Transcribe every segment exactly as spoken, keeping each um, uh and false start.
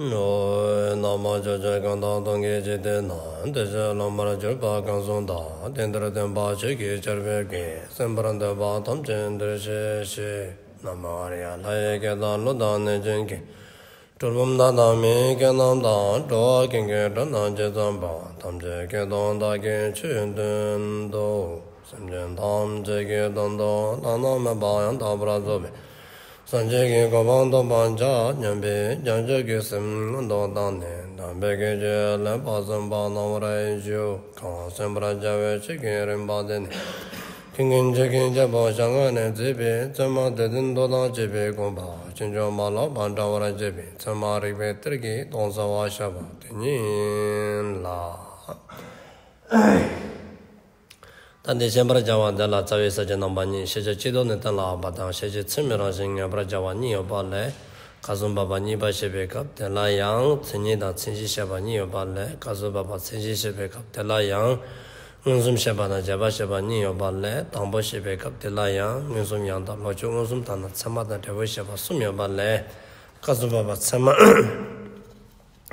ན་མོ། ཕྱོགས་བཅུའི་གང་དག་སྟོང་གི་འཇིག་རྟེན་ན། བདེ་གཤེགས་སློབ་མར་གྱུར་པ་གང་གསུངས་དག། དེང་འདིར་སྟོན་པ་ཆོས་ཀྱི་ཆར་འབེབས་ཀྱིས། གསན་པར་འདོད་པ་ཐམས་ཅད་འདིར་གཤེགས་ཤིག། ན་མོ་ཨཱརྱ། ལྷ་ཡི་སྐད་དང་ཀླུ་དང་གནོད་སྦྱིན་གྱི། གྲུལ་བུམ་དག་དང་མིའི་སྐད་རྣམས་དང་། འགྲོ་བ་ཀུན་གྱི་སྒྲ་རྣམས་ཇི་ཙམ་པ། ཐམས་ཅད་སྐད་དུ་བདག་གིས་ཆོས་བསྟན་ཏོ། སེམས་ཅན་ཐམས་ཅད་ཀྱི་དོན་དུ་བླ་ན་མེད་པ་ཡང་དག་པར་རྫོགས་པའི་སངས་རྒྱས་ཀྱི་གོ་འཕང་ཐོབ་པར་བྱ་སྙམ་པའི་བྱང་ཆུབ་ཀྱི་སེམས་མངོན་དུ་བཏང་ནས་དམ་པའི་ཆོས་ལེགས་པར་གསན་པ་གནང་བར་ཞུ། གང་གསན་པར་བྱ་བའི་ཆོས་ཀྱི་རིམ་པ་འདི་ནི། ཀུན་མཁྱེན་ཆོས་ཀྱི་རྒྱལ་པོ་ཞལ་སྔ་ནས་མཛད་པའི་ཚད་མ་སྡེ་བདུན་མདོ་དང་བཅས་པའི་དགོངས་པ་ཕྱིན་ཅི་མ་ལོག་པར་འགྲེལ་བར་བྱེད་པའི་ཚད་མ་རིགས་པའི་གཏེར་གྱི་དོན་གསལ་བར་བཤད་པ་དེ་ཉིད་ལ། ད་འདི་བཤད་པར་བྱ་བ་འདི་ལ་རྩ་བའི་ས་བཅད་རྣམ་པ་གཉིས། ཤེས་བྱ་སྤྱི་ལྡོག་ནས་གཏན་ལ་དབབ་པ་དང་། ཤེས་བྱེད་ཚད་མའི་རང་བཞིན་ངེས་པར་བྱ་བ་གཉིས་ཡོད་པ་ལས། སྐབས་སུ་བབ་པ་གཉིས་པ་བཤད་པའི་སྐབས་དེ་ལ་ཡང་མཚན་ཉིད་དང་མཚན་གཞི་བཤད་པ་གཉིས་ཡོད་པ་ལས། སྐབས་སུ་བབ་པ་མཚན་གཞི་བཤད་པའི་སྐབས་དེ་ལ་ཡང་མངོན་སུམ་བཤད་པ་དང་རྗེས་དཔག་བཤད་པ་གཉིས་ཡོད་པ་ལས། དང་པོ་བཤད་པའི་སྐབས་དེ་ལ་ཡང་མངོན་སུམ་ཡང་དག་བློ་ཆོས་མངོན་སུམ་དག་ན་ཚད་མ་དང་འབྲས་བུ་བཤད་པ་གསུམ་ཡོད་པ་ལས། སྐབས་སུ་བབ་པ་ཚད་མ་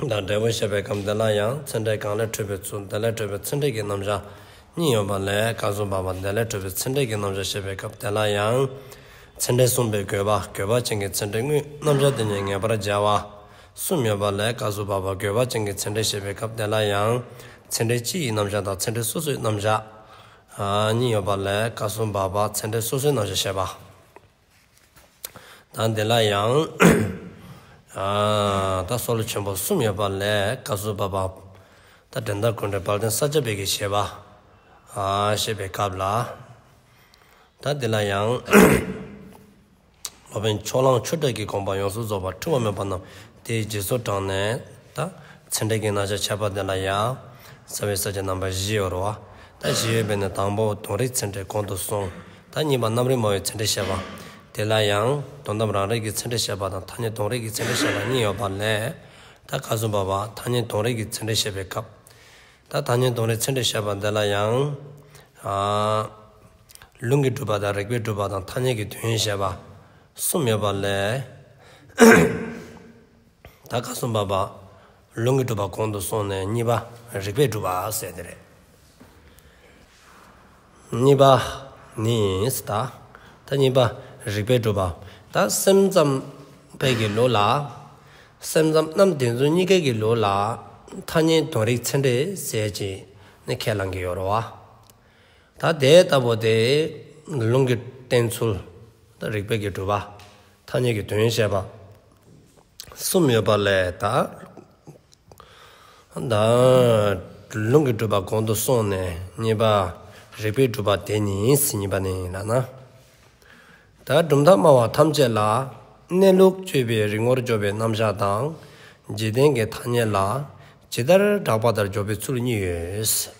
དང་འབྲས་བུ་བཤད་པའི་སྐབས་དེ་ལ་ཡང་ཚད་འབྲས་གང་ལས་འཕྲོས་པའི་ཚུལ། དེ་ལས་འཕྲོས་པའི་ཚད་འབྲས་ཀྱི་རྣམ་གཞག་གཉིས་ཡོད་པ་ལས། སྐབས་སུ་བབ་པ་དེ་ལས་འཕྲོས་པའི་ཚད་འབྲས་ཀྱི་རྣམ་གཞག་བཤད་པའི་སྐབས་དེ་ལ་ཡང་། ཚད་འབྲས་གསུངས་པའི་དགོས་པ། དགོས་པ་ཅན་གྱི་ཚད་འབྲས་དངོས། རྣམ་གཞག་དེ་ཉིད་ངེས་པར་བྱ་བ་གསུམ་ཡོད་པ་ལས། སྐབས་སུ་བབ་པ་དགོས་པ་ཅན་གྱི་ཚད་འབྲས་བཤད་པའི་སྐབས་དེ་ལ་ཡང་། ཚད་འབྲས་སྤྱི་ཡི་རྣམ་གཞག་དང་ཚད་འབྲས་སོ་སོའི་རྣམ་གཞག་གཉིས་ཡོད་པ་ལས། སྐབས་སུ་བབ་པ་ཚད་འབྲས་སོ་སོའི་རྣམ་གཞག་བཤད་པ། ད་འདི་ལ་ཡང་། ཨ་ད་སྲོལ་ཆེན་པོ་གསུམ་ཡོད་པ་ལས། སྐབས་སུ་བབ་པ། ད་འགྲན་ཟླ་ཀུན་བྲལ་དཔལ་ལྡན་ས་སྐྱ་པའི་གི་བཞེད་པ། ཨ་བཤད་པའི་སྐབས་ལ། ད་འདི་ལ་ཡང་། སློབ་དཔོན་ཕྱོགས་གླང་ཆོས་གྲགས་ཀྱི་དགོངས་པ་ཡོངས་སུ་རྫོགས་པ་འཁྲུལ་བ་མེད་པ་རྣམས་དེའི་རྗེས་སུ་འབྲངས་ནས། ད་ཚད་འབྲས་ཀྱི་རྣམ་གཞག་འཆད་པ་འདི་ལ་ཡང་རྩ་བའི་ས་བཅད་རྣམ་པ་བཞི་ཡོད་རེད་བ། ད་བཞི་ཡོད་པས་ན་དང་པོ་དོན་རིག་ཚད་འབྲས་གོང་དུ་སོང་། ད་གཉིས་པ་རྣམ་རིག་སྨྲ་བའི་ཚད་འབྲས་བཤད་པ། དེ་ལ་ཡང་དོན་དམ་རང་རིག་གི་ཚད་འབྲས་བཤད་པ་དང་ཐ་སྙད་དོན་རིག་གི་ཚད་འབྲས་བཤད་པ་གཉིས་ཡོད་པ་ལས། ད་སྐབས་སུ་བབ་པ་ཐ་སྙད་དོན་རིག་གི་ཚད་འབྲས་བཤད་པའི་སྐབས། ད་ཐ་སྙད་དོན་རིག་ཚད་འབྲས་བཤད་པ་འདི་ལ་ཡང་། ཨ་ལུང་གིས་སྒྲུབ་པ་དང་རིགས་པས་སྒྲུབ་པ་དང་ཐ་སྙད་ཀྱི་དོན་བཤད་པ་གསུམ་ཡོད་པ་ལས། ད་སྐབས་སུ་བབ་པ་ལུང་གིས་སྒྲུབ་པ་གོང་དུ་སོང་ནས་གཉིས་པ་རིགས་པས་སྒྲུབ་པ་ཟེར་དེ་རེད། གཉིས་པ་ནི་ད། ད་གཉིས་པ་རིགས་པས་སྒྲུབ་པ། ད་སེམས་ཙམ་པའི་གི་ལུགས་ལ། སེམས་ཙམ་རྣམ་བདེན་རྫུན་གཉིས་ཀའི་གི་ལུགས་ལ། ཐ་སྙད་དོན་རིག་ཚད་འབྲས་ཟེར་གྱི་ནི་ཁས་བླངས་ཀྱི་ཡོད་རེད་བ། ད་དེ་ལྟ་བུ་དེ་ལུང་གིས་བསྟན་ཚུལ། ད་རིགས་པས་ཀྱི་སྒྲུབ་པ། ཐ་སྙད་ཀྱི་དོན་བཤད་པ་གསུམ་ཡོད་པ་ལས་ད། ད་ལུང་གིས་སྒྲུབ་པ་གོང་དུ་སོང་ནས་གཉིས་པ་རིགས་པས་སྒྲུབ་པ་དེ་ཉིད་ཟེར་གཉིས་པ་ནི་ལབ་ན། ད་གྲུབ་མཐའ་སྨྲ་བ་ཐམས་ཅད་ལ་གནས་ལུགས་དཔྱོད་པའི་རིགས་ངོར་འཇོག་པའི་རྣམ་གཞག་དང་། འཇིག་རྟེན་གྱི་ཐ་སྙད་ལ་ཇི་ལྟར་གྲགས་པ་ལྟར་འཇོག་པའི་ཚུལ་གཉིས་ཡོད།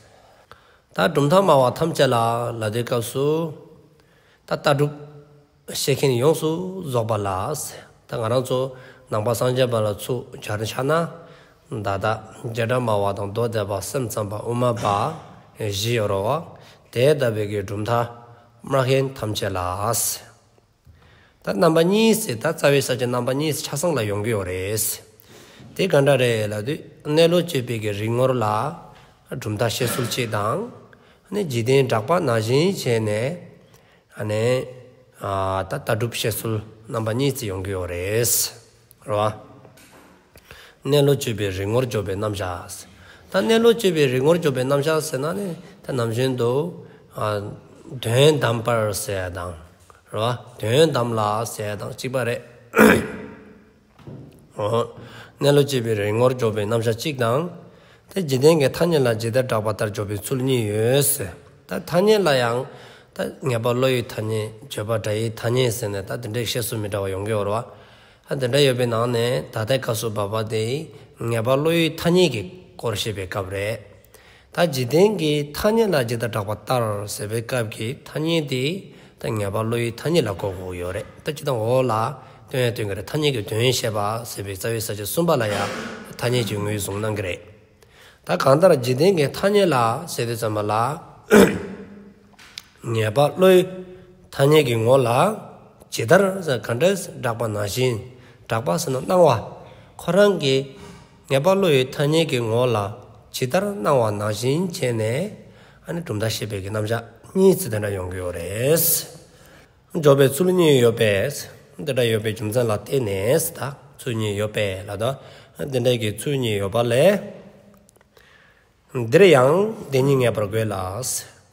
ད་གྲུབ་མཐའ་སྨྲ་བ་ཐམས་ཅད་ལ་ལབ་དུས་སྐབས་སུ། ད་ལྟ་གྲུབ་བཤད་མཁན་ཡོངས་སུ་རྫོགས་པ་ལ། ད་ང་རང་ཚོ་ནང་པ་སངས་རྒྱས་པ་ལ་ཚུར་སྦྱར་ཆ་ན། ད་ལྟ་བྱེ་བྲག་སྨྲ་བ་དང་མདོ་སྡེ་པ་སེམས་ཙམ་པ་དབུ་མ་པ་བཞི་ཡོད་རེད་བ། དེ་ལྟ་བུའི་གི་གྲུབ་མཐའ་སྨྲ་མཁན་ཐམས་ཅད་ལ། ད་རྣམ་པ་གཉིས་ཟེར་ད་རྩ་བའི་ས་བཅད་རྣམ་པ་གཉིས་ཆ་ཚང་ལ་ཡོང་གི་ཡོད་རེད། དེ་ག་འདྲ་རེད་ལབ་དུས་གནས་ལུགས་དཔྱོད་པའི་གི་རིགས་ངོར་ལ་གྲུབ་མཐའ་བཤད་ཚུལ་གཅིག་དང་། ཨ་ནི་འཇིག་རྟེན་གྲགས་པ་ནང་བཞིན་བྱས་ནས། ཨ་ནི་ཨ་ད་ལྟ་གྲུབ་བཤད་ཚུལ་རྣམ་པ་གཉིས་ཅིག་ཡོང་གི་ཡོད་རེད། རེད་བ། གནས་ལུགས་དཔྱོད་པའི་རིགས་ངོར་འཇོག་པའི་རྣམ་གཞག། ད་གནས་ལུགས་དཔྱོད་པའི་རིགས་ངོར་འཇོག་པའི་རྣམ་གཞག་ཟེར་ན་ནི་ད་ནམ་རྒྱུན་དུ་ཨ་དོན་དམ་པར་ཟེར་ཡ་དང་། རེད་བ། དོན་དམ་ལ་ཟེར་ཡ་དང་གཅིག་པ་རེད། འོ། གནས་ལུགས་དཔྱོད་པའི་རིགས་ངོར་འཇོག་པའི་རྣམ་གཞག་གཅིག་དང་། དེ་འཇིག་རྟེན་གྱི་ཐ་སྙད་ལ་ཇི་ལྟར་གྲགས་པ་ལྟར་འཇོག་པའི་ཚུལ་གཉིས་ཡོད་ཟེར། ད་ཐ་སྙད་ལ་ཡང་། ད་ངེས་པ་བློ་ཡི་ཐ་སྙད། བརྗོད་པ་སྒྲ་ཡི་ཐ་སྙད་ཟེར་ནས་ད་དེ་འདྲའི་བཤད་སྲོལ་མི་འདྲ་བ་ཡོང་གི་ཡོད་རེད་བ། ད་དེ་འདྲ་ཡོད་པའི་ནང་ནས་ད་ལྟའི་སྐབས་སུ་བབ་པ་དེ་ངེས་པ་བློ་ཡི་ཐ་སྙད་ཀྱི་སྐོར་བཤད་པའི་སྐབས་རེད། ད་འཇིག་རྟེན་གྱི་ཐ་སྙད་ལ་ཇི་ལྟར་གྲགས་པ་ལྟར་ཟེར་བའི་སྐབས་ཀྱི་ཐ་སྙད་དེ་ད་ངེས་པ་བློ་ཡི་ཐ་སྙད་ལ་གོ་དགོས་ཡོད་རེད། ད་སྤྱིར་བཏང་འོག་ལ་སྟོན་ཡང་སྟོན་གྱི་རེད། ཐ་སྙད་ཀྱི་དོན་བཤད་པ་ཟེར་བའི་རྩ་བའི་ས་བཅད་གསུམ་པ་ལ་ཡང་ཐ་སྙད་ཀྱི་ངོས་བཟུང་གནང་གི་རེད། ད་གང་ལྟར་འཇིག་རྟེན་གྱི་ཐ་སྙད་ལ་ཟེར་དུས་ཙམ་པ་ལ། ངེས་པ་བློའི་ཐ་སྙད་ཀྱི་ངོ་ལ་ཇི་ལྟར་ཟེར་ག་འདྲ་གྲགས་པ་ནང་བཞིན། གྲགས་པ་ཟེར་ན་སྣང་བ། ཁོ་རང་གི་ངེས་པ་བློ་ཡི་ཐ་སྙད་ཀྱི་ངོ་ལ་ཇི་ལྟར་སྣང་བ་ནང་བཞིན་བྱས་ནས་ཨ་ནི་གྲུབ་མཐའ་བཤད་པའི་གི་རྣམ་གཞག་གཉིས་ཙམ་དེ་འདྲ་ཡོང་གི་ཡོད་རེད། འཇོག་པའི་ཚུལ་གཉིས་ཡོད་པས། དེ་འདྲ་ཡོད་པའི་རྒྱུ་མཚན་ལ་བརྟེན་ནས་ད་ཚུལ་གཉིས་ཡོད་པས་ལབ་དུས་དེ་འདྲ་གི་ཚུལ་གཉིས་ཡོད་པ་ལས། འདིར་ཡང་དེ་ཉིད་ངེས་པར་དགོས་ལ།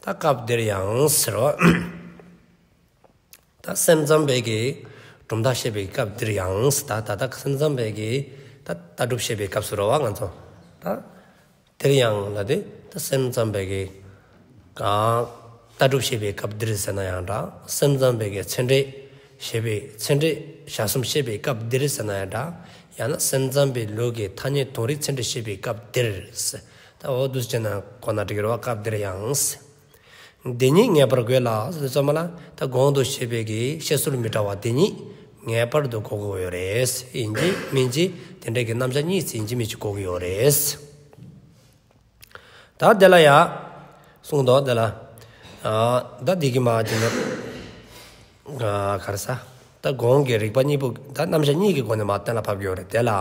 ད་སྐབས་འདིར་ཡང་ཟེར་རོ། ད་སེམས་ཙམ་པའི་གི་གྲུབ་མཐའ་བཤད་པའི་སྐབས་འདིར་ཡང་ད་ད་ད་སེམས་ཙམ་པའི་གི་ད་ལྟ་གྲུབ་བཤད་པའི་སྐབས་སུ་རོ་བ་ང་ཚོ་ད། དེར་ཡང་ལ་དེ་ད་སེམས་ཙམ་པའི་གི་གང་ལྟ་གྲུབ་བཤད་པའི་སྐབས་འདིར་ཟེར་ན་ཡང་འདྲ། སེམས་ཙམ་པའི་གི་ཚད་འབྲས་བཤད་པའི་ཚད་འབྲས་བཞག་གསུམ་བཤད་པའི་སྐབས་འདིར་ཟེར་ན་ཡང་འདྲ། ཡང་ན་སེམས་ཙམ་པའི་ལུགས་ཀྱི་ཐ་སྙད་དོན་རིག་ཚད་འབྲས་བཤད་པའི་སྐབས་འདིར་ཟེར། ད་འོ་འདུག་སེ་བྱས་ན་གོ་ན་འགྲིག་གི་རེད་བ། སྐབས་འདིར་ཡང་ཟེར། དེ་ཉིད་ངེས་པར་དགོས་ལ་ཟེར་དུས་ཙམ་པ་ལ་ད་གོང་དུ་བཤད་པའི་གི་བཤད་སྲོལ་མི་འདྲ་བ་དེ་ཉིད་ངེས་པར་དུ་གོ་དགོས་ཡོད་རེད། ཡིན་གཅིག་མིན་གཅིག་དེ་འདྲའི་གི་རྣམ་གཞག་གཉིས་ཡིན་གཅིག་མིན་གཅིག་གོ་གི་ཡོད་རེད། ད་དེ་ལ་ཡ་གསུངས་འདུག་དེ་ལ། ཨ་ད་འདི་གི་མ་ཅི་ནི་ག་རེ་ཟ། ད་གོང་གི་རིགས་པ་གཉིས་པོ་ད་རྣམ་གཞག་གཉིས་ཀྱི་སྒོ་ནས་མ་གཏན་ལ་ཕབ་ཀྱི་ཡོད་རེད། དེ་ལ།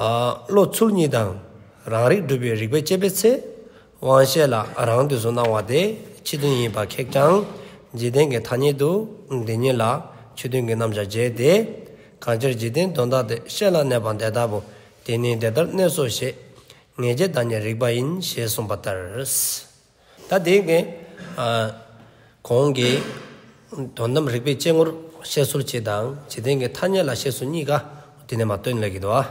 ཨ་བློ་ཚུལ་གཉིས་དང་རང་རིག་སྒྲུབ་པའི་རིགས་པས་དཔྱད་པའི་ཚེ། དབང་ཤེས་ལ་རང་དུས་སུ་སྣང་བ་དེ་ཕྱི་དོན་ཡིན་པ་ཁེགས་ཀྱང་འཇིག་རྟེན་གྱི་ཐ་སྙད་དུ་དེ་ཉིད་ལ་ཕྱི་དོན་གྱི་རྣམ་གཞག་བྱེད་དེ། གང་ཕྱིར་འཇིག་རྟེན་དོན་དག་དེ་ཤེས་ལ་གནས་པ་དེ་ལྟ་བུ། དེ་ནི་དེ་ལྟར་གནས་སོ་ཞེས། ངེས་བྱེད་བདག་ཉིད་རིག་པ་ཡིན་ཞེས་གསུངས་པ་ལྟར། ད་དེ་གི་ཨ་གོང་གི་དོན་དམ་རིགས་པས་དཔྱད་ངོར་བཤད་སྲོལ་གཅིག་དང་འཇིག་རྟེན་གྱི་ཐ་སྙད་ལ་བཤད་སྲོལ་གཉིས་ཀ་དེ་ནས་མ་སྟོན་ལ་གི་འདུག་ཨ།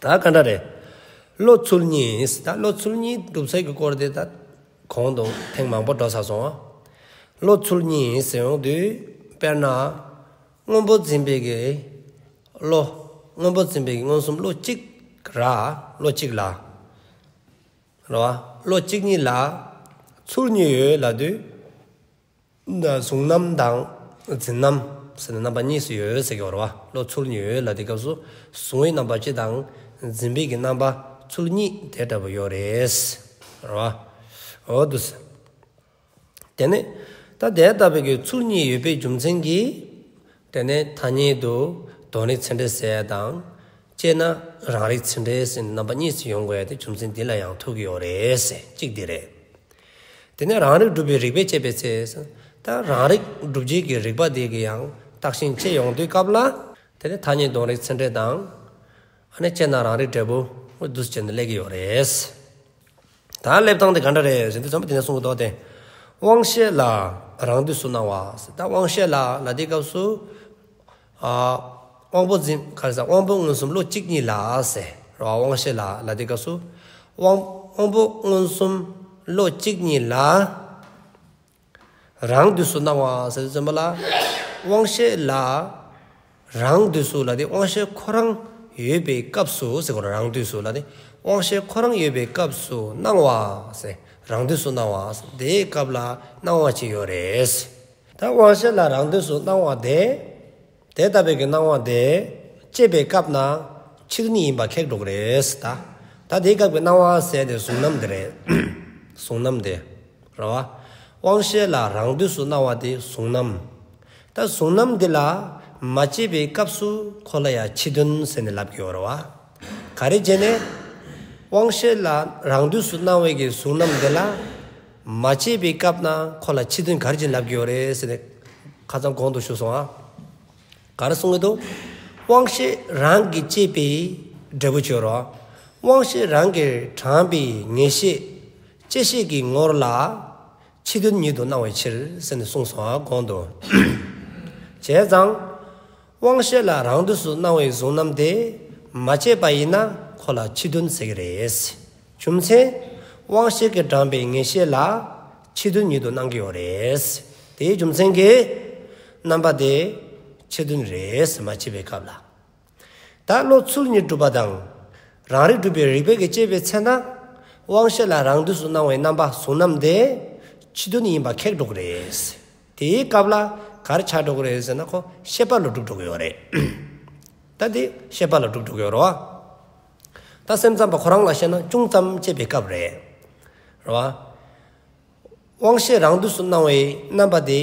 ད་ག་འདྲ་རེད། བློ་ཚུལ་གཉིས། ད་བློ་ཚུལ་གཉིས་སྒྲུབ་ཚད་ཀྱི་སྐོར་དེ་ད་གོང་དུ་ཐེངས་མང་པོ་འགྲོ་ཚར་སོང་ཨ། བློ་ཚུལ་གཉིས་ཟེར་ཡོང་དུས་དཔེར་ན་སྔོན་པོ་འཛིན་པའི་གི་བློ། སྔོན་པོ་འཛིན་པའི་གི་མངོན་སུམ་བློ་གཅིག་ར། བློ་གཅིག་ལ། རེད་བ། བློ་གཅིག་ཉིད་ལ་ཚུལ་གཉིས་ཡོད་ལབ་དུས། གཟུང་རྣམ་དང་འཛིན་རྣམ་ཟེར་ནས་རྣམ་པ་གཉིས་སུ་ཡོད་ཟེར་གྱི་ཡོད་རེད་བ། བློ་ཚུལ་གཉིས་ཡོད་ལབ་དུས་སྐབས་སུ་གཟུང་བའི་རྣམ་པ་གཅིག་དང་འཛིན་པའི་གི་རྣམ་པ་ཚུལ་གཉིས་དེ་འདྲ་པོ་ཡོད་རེད། རེད་བ། འོ་འདུག་སེ། དེ་ནས་ད་དེ་ལྟ་བུའི་གི་ཚུལ་གཉིས་ཡོད་པའི་རྒྱུ་མཚན་གྱིས། དེ་ནས་ཐ་སྙད་དུ་དོན་རིག་ཚད་འབྲས་ཟེར་དང་། དཔྱད་ན་རང་རིག་ཚད་འབྲས་ཟེར་རྣམ་པ་གཉིས་སུ་ཡོང་དགོས་ཡ་དེ་རྒྱུ་མཚན་འདི་ལ་ཡང་ཐུག་གི་ཡོད་རེད་ཟེར་གཅིག་འདི་རེད། དེ་ནས་རང་རིག་སྒྲུབ་པའི་རིགས་པས་དཔྱད་པའི་ཚེ། ད་རང་རིག་སྒྲུབ་བྱེད་ཀྱི་རིགས་པ་དེ་གི་ཡང་བརྟགས་ཤིང་དཔྱད་ཡོང་དུས་སྐབས་ལ། དེ་ནས་ཐ་སྙད་དོན་རིག་ཚད་འབྲས་དང་། ཨ་ནི་དཔྱད་ན་རང་རིག་འབྲས་བུ་འདུག་སེ་བྱས་ནས་སླེབས་ཀྱི་ཡོད་རེད། ད་སླེབས་སྟངས་དེ་ག་འདྲ་རེད་ཟེར་དུས་ཙམ་པ་དེ་ནས་གསུངས་འདུག་སྟེ། དབང་ཤེས་ལ་རང་དུས་སུ་སྣང་བ། ད་དབང་ཤེས་ལ་ལབ་དུས་སྐབས་སུ། ཨ་དབང་པོ་འཛིན་ག་རེ་ཟ། དབང་པོ་མངོན་སུམ་བློ་གཅིག་ཉིད་ལ་ཟེར་རེད་བ། དབང་ཤེས་ལ་ལབ་དུས་སྐབས་སུ། དབང་དབང་པོ་མངོན་སུམ་བློ་གཅིག་ཉིད་ལ། རང་དུས་སུ་སྣང་བ་ཟེར་དུས་ཙམ་པ་ལ། དབང་ཤེས་ལ་རང་དུས་སུ་ལབ་དེ་དབང་ཤེས་ཁོ་རང་ཡོད་པའི་སྐབས་སུ་ཟེར་གོ་རང་དུས་སུ་ལབ་དེ་དབང་ཤེས་ཁོ་རང་ཡོད་པའི་སྐབས་སུ་སྣང་བ་ཟེར། རང་དུས་སུ་སྣང་བ་ཟེར་དེའི་སྐབས་ལ་སྣང་བ་ཅིག་ཡོད་རེད། ད་དབང་ཤེས་ལ་རང་དུས་སུ་སྣང་བ་དེ། དེ་ལྟ་བུའི་གི་སྣང་བ་དེ་དཔྱད་པའི་སྐབས་ན་ཕྱི་དོན་ཡིན་པ་ཁེགས་འགྲོ་གི་རེད་ད། ད་དེའི་སྐབས་ཀྱི་སྣང་བ་ཟེར་དེ་གཟུང་རྣམ་དེ་རེད། གཟུང་རྣམ་དེ། རེད་བ། དབང་ཤེས་ལ་རང་དུས་སུ་སྣང་བ་དེ་གཟུང་རྣམ། ད་གཟུང་རྣམ་འདི་ལ་མ་དཔྱད་པའི་སྐབས་སུ་ཁོ་ལ་ཡང་ཕྱི་དོན་ཟེར་ནས་ལབ་ཀྱི་ཡོད་རེད་བ། ག་རེ་བྱས་ནས། དབང་ཤེས་ལ་རང་དུས་སུ་སྣང་བའི་གི་གཟུང་རྣམ་འདི་ལ་མ་དཔྱད་པའི་སྐབས་ན་ཁོ་ལ་ཕྱི་དོན་ག་རེ་བྱས་ནས་ལབ་ཀྱི་ཡོད་རེད་ཟེར་ནས་ཁ་སང་གོང་དུ་ཞུས་སོང་ཨ། ག་རེ་གསུང་གི་འདུག་དབང་ཤེས་རང་གིས་དཔྱད་པའི་འབྲས་བུ་ཅིག་ཡོད་རེད་བ། དབང་ཤེས་རང་གིས་དྲངས་པའི་ངེས་ཤེས་དཔྱད་ཤེས་ཀྱི་ངོར་ལ་ཕྱི་དོན་ཉིད་དུ་སྣང་བའི་ཕྱིར་ཟེར་ནས་གསུངས་སོང་ཨ་གོང་དུ། བྱས་ཙང་། དབང་ཤེས་ལ་རང་དུས་སུ་སྣང་བའི་གཟུང་རྣམ་དེ་མ་དཔྱད་པ་ཡིན་ན་ཁོ་ལ་ཕྱི་དོན་ཟེར་གྱི་རེད། རྒྱུ་མཚན། དབང་ཤེས་ཀྱིས་དྲངས་པའི་ངེས་ཤེས་ལ་ཕྱི་དོན་ཉིད་དུ་སྣང་གི་ཡོད་རེད། དེའི་རྒྱུ་མཚན་གྱིས་རྣམ་པ་དེ་ཕྱི་དོན་རེད་མ་དཔྱད་པའི་སྐབས་ལ། ད་བློ་ཚུལ་གཉིས་སྒྲུབ་པ་དང་། རང་རིག་སྒྲུབ་པའི་རིགས་པས་ཀྱིས་དཔྱད་པའི་ཚེ་ན། དབང་ཤེས་ལ་རང་དུས་སུ་སྣང་བའི་རྣམ་པ་གཟུང་རྣམ་དེ་ཕྱི་དོན་ཡིན་པ་ཁེགས་འགྲོ་གི་རེད། དེའི་སྐབས་ལ་ག་རེ་ཆགས་འགྲོ་གི་རེད་ཟེར་ན་ཁོ་ཤེས་པ་ལ་གྲུབ་འགྲོ་གི་ཡོད་རེད། ད་དེ་ཤེས་པ་ལ་གྲུབ་འགྲོ་གི་ཡོད་རེད་བ། ད་སེམས་ཙམ་པ་ཁོ་རང་ལ་བཤད་ན་ཅུང་ཙམ་དཔྱད་པའི་སྐབས་རེད། རེད་བ། དབང་ཤེས་རང་དུས་སུ་སྣང་བའི་རྣམ་པ་དེ་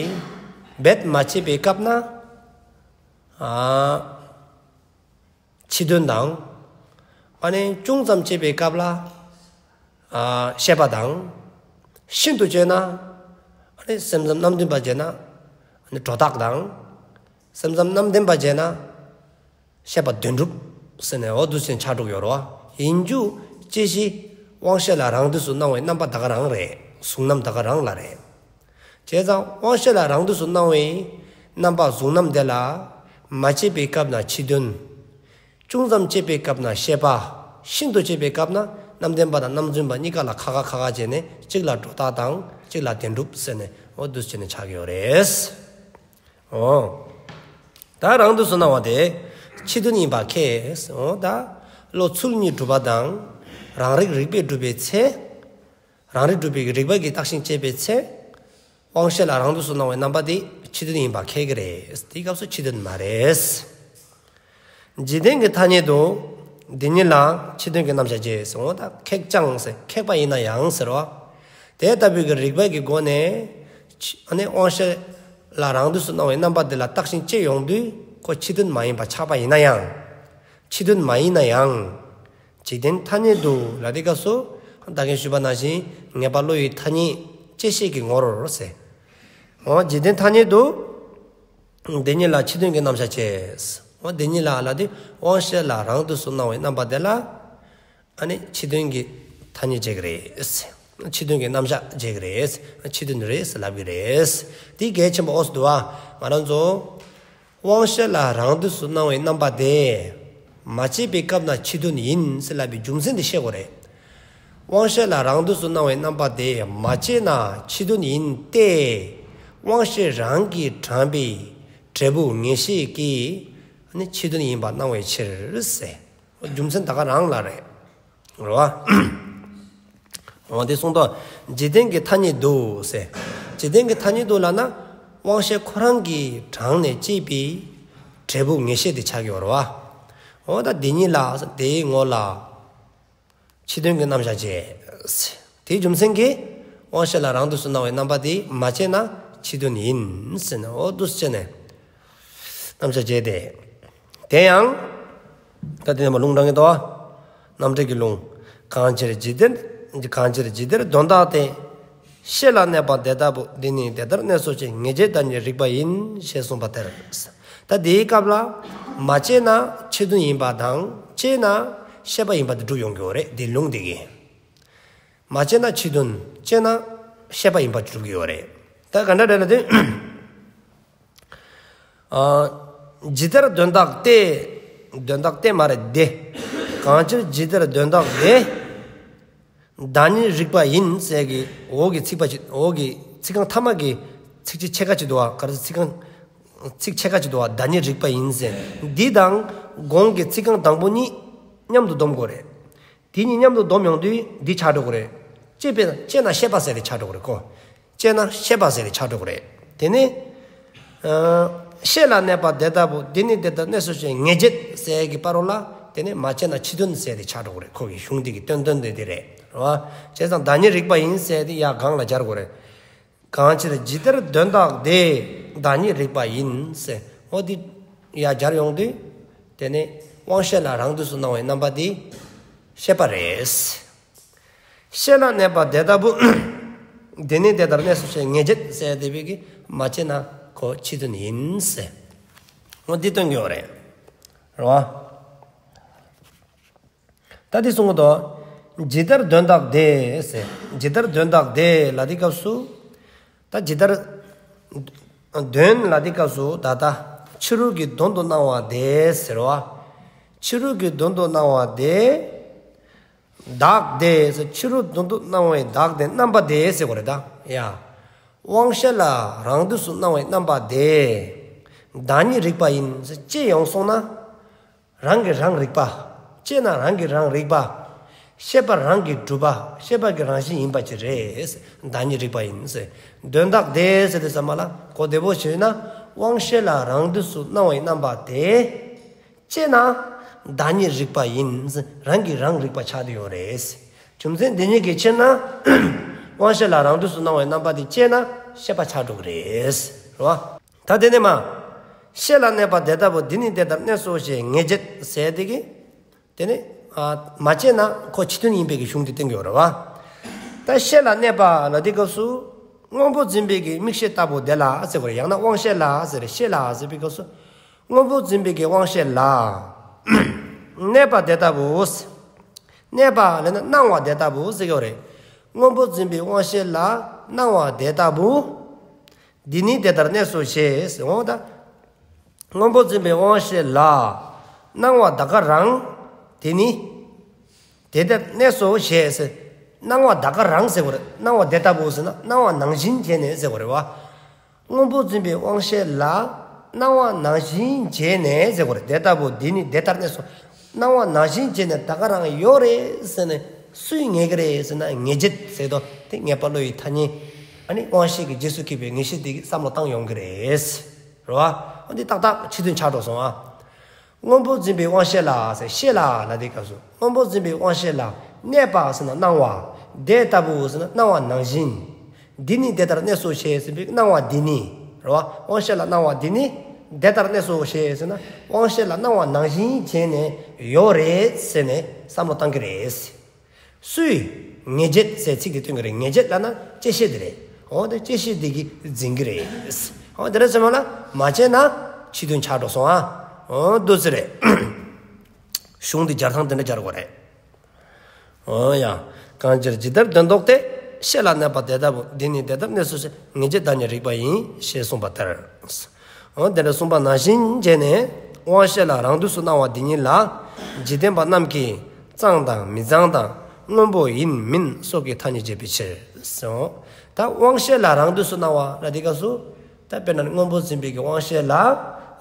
རྦད་མ་དཔྱད་པའི་སྐབས་ན། ཨ། ཕྱི་དོན་དང་། ཨ་ནི་ཅུང་ཙམ་དཔྱད་པའི་སྐབས་ལ་ཨ་ཤེས་པ་དང་། ཤིན་ཏུ་དཔྱད་ན་ཨ་ནི་སེམས་ཙམ་རྣམ་བདེན་པ་དཔྱད་ན་ཨ་ནི་སྒྲོ་བཏགས་དང་། སེམས་ཙམ་རྣམ་བདེན་པ་དཔྱད་ན་ཤེས་པ་དོན་གྲུབ་ཟེར་ནས་འོ་འདུག་སེ་ཆགས་འགྲོ་གི་ཡོད་རེད་བ། ཡིན་རྒྱུ་དཔྱད་གཞི་དབང་ཤེས་ལ་རང་དུས་སུ་སྣང་བའི་རྣམ་པ་ད་ག་རང་རེད། གཟུང་རྣམ་ད་ག་རང་ལ་རེད། བྱས་ཙང་དབང་ཤེས་ལ་རང་དུས་སུ་སྣང་བའི་རྣམ་པ་གཟུང་རྣམ་དེ་ལ་མ་དཔྱད་པའི་སྐབས་ན་ཕྱི་དོན། ཅུང་ཙམ་དཔྱད་པའི་སྐབས་ན་ཤེས་པ། ཤིན་ཏུ་དཔྱད་པའི་སྐབས་ན་རྣམ་བདེན་པ་དང་རྣམ་རྫུན་པ་གཉིས་ཀ་ལ་ཁ་ཁ་ཁ་ཁ་བྱས་ནས་གཅིག་ལ་སྒྲོ་བཏགས་དང་གཅིག་ལ་བདེན་གྲུབ་ཟེར་ནས་འོ་འདུག་སེ་བྱས་ནས་ཆགས་ཀྱི་ཡོད་རེད། འོ། ད་རང་དུས་སུ་སྣང་བ་དེ་ཕྱི་དོན་ཡིན་པ་ཁས། འོ་ད་བློ་ཚུལ་གཉིས་གྲུབ་པ་དང་རང་རིག་རིགས་པས་གྲུབ་པའི་ཚེ། རང་རིག་གྲུབ་པའི་རིགས་པ་གིས་བརྟགས་ཤིང་དཔྱད་པའི་ཚེ། དབང་ཤེས་ལ་རང་དུས་སུ་སྣང་བའི་རྣམ་པ་དེ་ཕྱི་དོན་ཡིན་པ་ཁེགས་ཀྱི་རེད། དེའི་སྐབས་སུ་ཕྱི་དོན་མ་རེད། འཇིག་རྟེན་གྱི་ཐ་སྙད་དུ། འདི་ཉིད་ལ་ཕྱི་དོན་གྱི་རྣམ་གཞག་བྱེད་ཟེར། འོ་ད་ཁེགས་ཀྱང་ཟེར། ཁེགས་པ་ཡིན་ན་ཡང་ཟེར་བ། དེ་ལྟ་བུའི་གི་རིགས་པ་གི་སྒོ་ནས་ཕྱི་ཨ་ནི་དབང་ཤེས་ལ་རང་དུས་སུ་སྣང་བའི་རྣམ་པ་དེ་ལ་བརྟགས་ཤིང་དཔྱད་ཡོང་དུས་ཁོ་ཕྱི་དོན་མ་ཡིན་པ་ཆགས་པ་ཡིན་ན་ཡང་། ཕྱི་དོན་མ་ཡིན་ན་ཡང་། འཇིག་རྟེན་ཐ་སྙད་དུ་ལ་དེ་སྐབས་སུ་ད་གིན་ཞུས་པ་ནང་བཞིན་ངེས་པ་བློ་ཡི་ཐ་སྙད་དཔྱད་ཤེས་ཀྱི་ངོར་ཟེར། འོ་འཇིག་རྟེན་ཐ་སྙད་དུ། འདི་ཉིད་ལ་ཕྱི་དོན་གྱི་རྣམ་གཞག་བྱེད། འོ་འདི་ཉིད་ལ་ལ་དེ་དབང་ཤེས་ལ་རང་དུས་སུ་སྣང་བའི་རྣམ་པ་དེ་ལ། ཨ་ནི་ཕྱི་དོན་གྱི་ཐ་སྙད་བྱེད་ཀྱི་རེད། ཕྱི་དོན་གྱི་རྣམ་གཞག་བྱེད་ཀྱི་རེད། ཕྱི་དོན་རེད་ལབ་ཀྱི་རེད། དེ་གལ་ཆེན་པོ་འོ་སུ་འདུག་ཨ། ང་རང་ཚོ། དབང་ཤེས་ལ་རང་དུས་སུ་སྣང་བའི་རྣམ་པ་དེ། མ་དཔྱད་པའི་སྐབས་ན་ཕྱི་དོན་ཡིན་ཟེར་ལབ་པའི་རྒྱུ་མཚན་དེ་ཤེས་དགོས་རེད། དབང་ཤེས་ལ་རང་དུས་སུ་སྣང་བའི་རྣམ་པ་དེ་མ་དཔྱད་ན་ཕྱི་དོན་ཡིན་ཏེ། དབང་ཤེས་རང་གིས་དྲངས་པའི་འབྲས་བུ་ངེས་ཤེས་ཀྱིས་ནི་ཕྱི་དོན་ཡིན་པར་སྣང་བའི་ཕྱིར་ཟེར། རྒྱུ་མཚན་ད་ག་རང་ལ་རེད། རེད་བ། འོ་དེ་གསུངས་ཏོ། འཇིག་རྟེན་གྱི་ཐ་སྙད་དུ་ཟེར། འཇིག་རྟེན་གྱི་ཐ་སྙད་དུ་ལབ་ན། དབང་ཤེས་ཁོ་རང་གིས་དྲངས་ནས་དཔྱད་པའི་འབྲས་བུ་ངེས་ཤེས་དེ་ཆགས་ཀྱི་ཡོད་རེད་བ། འོ་ད་འདི་ཉིད་ལ་དེའི་ངོ་ལ། ཕྱི་དོན་གྱི་རྣམ་གཞག་བྱེད། དེའི་རྒྱུ་མཚན་གྱིས་དབང་ཤེས་ལ་རང་དུས་སུ་སྣང་བའི་རྣམ་པ་དེ་མ་དཔྱད་ན་ཕྱི་དོན་ཡིན་ཟེར་ནས་འོ་འདུག་སེ་བྱས་ནས། རྣམ་གཞག་བྱས་ཏེ། དེ་ཡང་། ད་དེ་ནས་མ་ལུང་དྲངས་ཀྱི་འདུག་བ། རྣམ་འགྲེལ་གྱི་ལུང་། གང་ཕྱིར་ཇི་ལྟར། གང་ཕྱིར་ཇི་ལྟར་དོན་བདག་སྟེ། ཤེས་ལ་གནས་པ་དེ་ལྟ་བུ། འདི་ནི་དེ་ལྟར་གནས་སོ་ཞེས། ངེས་བྱེད་བདག་ཉིད་རིག་པ་ཡིན། ཞེས་གསུངས་པ་དེར། ད་དེའི་སྐབས་ལ། མ་དཔྱད་ན་ཕྱི་དོན་ཡིན་པ་དང་དཔྱད་ན་ཤེས་པ་ཡིན་པ་དེ་སྒྲུབ་ཡོང་གི་ཡོད་རེད་དེ་ལུང་དེ་གིས། མ་དཔྱད་ན་ཕྱི་དོན། དཔྱད་ན་ཤེས་པ་ཡིན་པ་སྒྲུབ་ཀྱི་ཡོད་རེད། ད་ག་འདྲ་རེད་ལབ་དུས། ཨ། ཇི་ལྟར་དོན་བདག་སྟེ། དོན་བདག་སྟེ་མ་རེད་དེ། གང་ཕྱིར་ཇི་ལྟར་དོན་བདག་དེ། བདག་ཉིད་རིག་པ་ཡིན་ཟེར་གི་འོག་གི་ཚིག་པ་ཅིག་འོག་གི་ཚིག་རྐང་ཐ་མ་གི་ཚིག་ཅིག་ཕྱེད་ཀ་ཅིག་འདུག་བ། ག་རེ་ཚིག་རྐང་ཚིག་ཕྱེད་ཀ་ཅིག་འདུག་བ། བདག་ཉིད་རིག་པ་ཡིན་ཟེར། འདི་དང་གོང་གི་ཚིག་རྐང་དང་པོ་གཉིས་མཉམ་དུ་སྡོམ་དགོས་རེད། དེ་གཉིས་མཉམ་དུ་སྡོམ་ཡོང་དུས་འདི་ཆགས་འགྲོ་གི་རེད། དཔྱད་པས་དཔྱད་ན་ཤེས་པ་ཟེར་ཏེ་ཆགས་འགྲོ་གི་རེད་ཁོ། དཔྱད་ན་ཤེས་པ་ཟེར་ཏེ་ཆགས་འགྲོ་གི་རེད། དེ་ནས། ཨ། ཤེས་ལ་གནས་པ་དེ་ལྟ་བུ། འདི་ནི་དེ་ལྟར་གནས་སོ་ཞེས། ངེས་བྱེད་ཟེར་གྱི་བར་རོ་ལ། དེ་ནས་མ་དཔྱད་ན་ཕྱི་དོན་ཟེར་ཏེ་ཆགས་འགྲོ་གི་རེད། ཁོ་གི་གཞུང་འདི་གི་དོན་དོན་དེ་འདི་རེད། རེད་བ། བྱས་ཙང་བདག་ཉིད་རིག་པ་ཡིན་ཟེར་ཏེ་ཡར་སྒང་ལ་སྦྱར་དགོས་རེད། གང་ཕྱིར་ཇི་ལྟར་དོན་བདག་དེ། བདག་ཉིད་རིག་པ་ཡིན་ཟེར། འོ་འདི་ཡར་སྦྱར་ཡོང་དུས། དེ་ནས་དབང་ཤེས་ལ་རང་དུས་སུ་སྣང་བའི་རྣམ་པ་འདི་ཤེས་པ་རེད། ཤེས་ལ་གནས་པ་དེ་ལྟ་བུ། འདི་ནི་དེ་ལྟར་གནས་སོ་ཞེས། ངེས་བྱེད་ཟེར་དེ་བས་ཀྱི་མ་དཔྱད་ན་ཁོ་ཕྱི་དོན་ཡིན་ཟེར། འོ་འདི་སྟོན་གྱི་ཡོད་རེད། རེད་བ། ད་འདི་གསུང་གི་འདུག་ཇི་ལྟར་དོན་བདག་དེ་ཟེར། ཇི་ལྟར་དོན་བདག་དེ་ལབ་དུས་སྐབས་སུ། ད་ཇི་ལྟར། དོན་ལབ་དུས་སྐབས་སུ་ད་ལྟ་ཕྱི་རོལ་གྱི་དོན་དུ་སྣང་བ་དེ་ཟེར་བ། ཕྱི་རོལ་གྱི་དོན་དུ་སྣང་བ་དེ། བདག་དེ་ཟེར་ཕྱི་རོལ་དོན་དུ་སྣང་བའི་བདག་དེ་རྣམ་པ་དེ་ཟེར་དགོས་རེད་ད། ཡ། དབང་ཤེས་ལ་རང་དུས་སུ་སྣང་བའི་རྣམ་པ་དེ། བདག་ཉིད་རིག་པ་ཡིན་ཟེར་དཔྱད་ཡོང་སོང་ན། རང་གིས་རང་རིག་པ། དཔྱད་ན་རང་གིས་རང་རིག་པ། ཤེས་པ་རང་གིས་གྲུབ་པ། ཤེས་པ་གི་རང་བཞིན་ཡིན་པ་ཅིག་རེད། བདག་ཉིད་རིག་པ་ཡིན་ཟེར། དོན་བདག་དེ་ཟེར་དུས་ཙམ་པ་ལ་གོ་བདེ་པོ་བྱས་ན། དབང་ཤེས་ལ་རང་དུས་སུ་སྣང་བའི་རྣམ་པ་དེ། དཔྱད་ན་བདག་ཉིད་རིག་པ་ཡིན་ཟེར། རང་གིས་རང་རིག་པ་ཆགས་བསྡད་ཡོད་རེད། རྒྱུ་མཚན་འདི་ཉིད་ཀྱི་ཕྱིར་ན། དབང་ཤེས་ལ་རང་དུས་སུ་སྣང་བའི་རྣམ་པ་དེ་དཔྱད་ན་ཤེས་པ་ཆགས་འགྲོ་གི་རེད། རེད་བ། ད་དེ་ནས་མ། ཤེས་ལ་གནས་པ་དེ་ལྟ་བུ། འདི་ནི་དེ་ལྟར་གནས་སོ་ཞེས། ངེས་བྱེད་ཟེར་དེ་གིས། དེ་ནི་ཨ་མ་དཔྱད་ན་ཁོ་ཕྱི་དོན་ཡིན་པའི་གི་གཞུང་དེ་བསྟན་གྱི་ཡོད་རེད་བ། ད་ཤེས་ལ་གནས་པ་ལ་དེའི་སྐབས་སུ། སྔོན་པོ་འཛིན་པའི་གི་མིག་ཤེས་ལྟ་བུ་དེ་ལ་ཟེར་དགོས་རེད། ཡང་ན་དབང་ཤེས་ལ་ཟེར་རེད། ཤེས་ལ་ཟེར་བའི་སྐབས་སུ། སྔོན་པོ་འཛིན་པའི་གི་དབང་ཤེས་ལ། གནས་པ་དེ་ལྟ་བུ། གནས་པ་ལབ་ན་སྣང་བ་དེ་ལྟ་བུ་ཟེར་གྱི་ཡོད་རེད། སྔོན་པོ་འཛིན་པའི་དབང་ཤེས་ལ་སྣང་བ་དེ་ལྟ་བུ། འདི་ནི་དེ་ལྟར་གནས་སོ་ཞེས་ཟེར། འོ་ད། སྔོན་པོ་འཛིན་པའི་དབང་ཤེས་ལ། སྣང་བ་ད་ག་རང་། དེ་ནི། དེ་ལྟར་གནས་སོ་ཞེས་ཟེར། སྣང་བ་ད་ག་རང་ཟེར་དགོས་རེད། སྣང་བ་དེ་ལྟ་བུ་ཟེར་ན་སྣང་བ་ནང་བཞིན་བྱས་ནས་ཟེར་དགོས་རེད་བ། སྔོན་པོ་འཛིན་པའི་དབང་ཤེས་ལ། སྣང་བ་ནང་བཞིན་བྱས་ནས་ཟེར་དགོས་རེད། དེ་ལྟ་བུ་འདི་ནི་དེ་ལྟར་གནས་སོ། སྣང་བ་ནང་བཞིན་བྱས་ནས་ད་ག་རང་ཡོད་རེད་ཟེར་ནས་སུས་ངེས་ཀྱི་རེད་ཟེར་ན། ངེས་བྱེད་ཟེར་དོ་དེ་ངེས་པ་བློ་ཡི་ཐ་སྙད། ཨ་ནི་དབང་ཤེས་ཀྱི་རྗེས་སུ་སྐྱེས་པའི་ངེས་ཤེས་དེ་གིས་བསམ་བློ་བཏང་ཡོང་གི་རེད། རེད་བ། འདི་ཏག་ཏག་ཕྱི་དོན་ཆགས་འགྲོ་སོང་ཨ། སྔོན་པོ་འཛིན་པའི་དབང་ཤེས་ལ་ཟེར། ཤེས་ལ་ལ་དེའི་སྐབས་སུ། སྔོན་པོ་འཛིན་པའི་དབང་ཤེས་ལ། གནས་པ་ཟེར་ན་སྣང་བ། དེ་ལྟ་བུ་ཟེར་ན་སྣང་བ་ནང་བཞིན། འདི་ནི་དེ་ལྟར་གནས་སོ་ཞེས་ཟེར་བའི་སྣང་བ་འདི་ནི། རེད་བ། དབང་ཤེས་ལ་སྣང་བ་འདི་ནི། དེ་ལྟར་གནས་སོ་ཞེས་ཟེར་ན། དབང་ཤེས་ལ་སྣང་བ་ནང་བཞིན་བྱས་ནས་ཡོད་རེད་ཟེར་ནས་བསམ་བློ་བཏང་གི་རེད། སུས། ངེས་བྱེད་ཟེར་ཚིག་དེ་སྟོན་གྱི་རེད། ངེས་བྱེད་ལབ་ན་བཅད་ཤེས་དེ་རེད། འོ་དེ་བཅད་ཤེས་དེ་གིས་འཛིན་གྱི་རེད། འོ་དེ་རེད་ཟེར་མ་ལ་མ་བྱས་ན་ཕྱི་དོན་ཆགས་འགྲོ་སོང་ཨ། འོ་འདུག་ཟེར་རེད། གཞུང་འདི་སྦྱར་སྟངས་དེ་འདྲ་སྦྱར་དགོས་རེད། འོ་ཡ། གང་ཕྱིར་ཇི་ལྟར་དོན་ལྡོག་སྟེ། ཤེས་ལ་གནས་པ་དེ་ལྟ་བུ། འདི་ནི་དེ་ལྟར་གནས་སོ་ཞེས། ངེས་བྱེད་བདག་ཉིད་རིག་པ་ཡིན། ཞེས་གསུངས་པ་ལྟར། འོ་དེ་འདྲ་གསུངས་པ་ནང་བཞིན་བྱས་ནས། དབང་ཤེས་ལ་རང་དུས་སུ་སྣང་བ་འདི་ཉིད་ལ། འཇིག་རྟེན་པ་རྣམས་ཀྱིས་གཙང་དང་མི་གཙང་དང་སྔོན་པོ་ཡིན་མིན་སོགས་ཀྱི་ཐ་སྙད་བྱེད་པའི་ཕྱིར། ད་དབང་ཤེས་ལ་རང་དུས་སུ་སྣང་བ་ལ་དེའི་སྐབས་སུ། ད་དཔེར་ན་སྔོན་པོ་འཛིན་པའི་གི་དབང་ཤེས་ལ།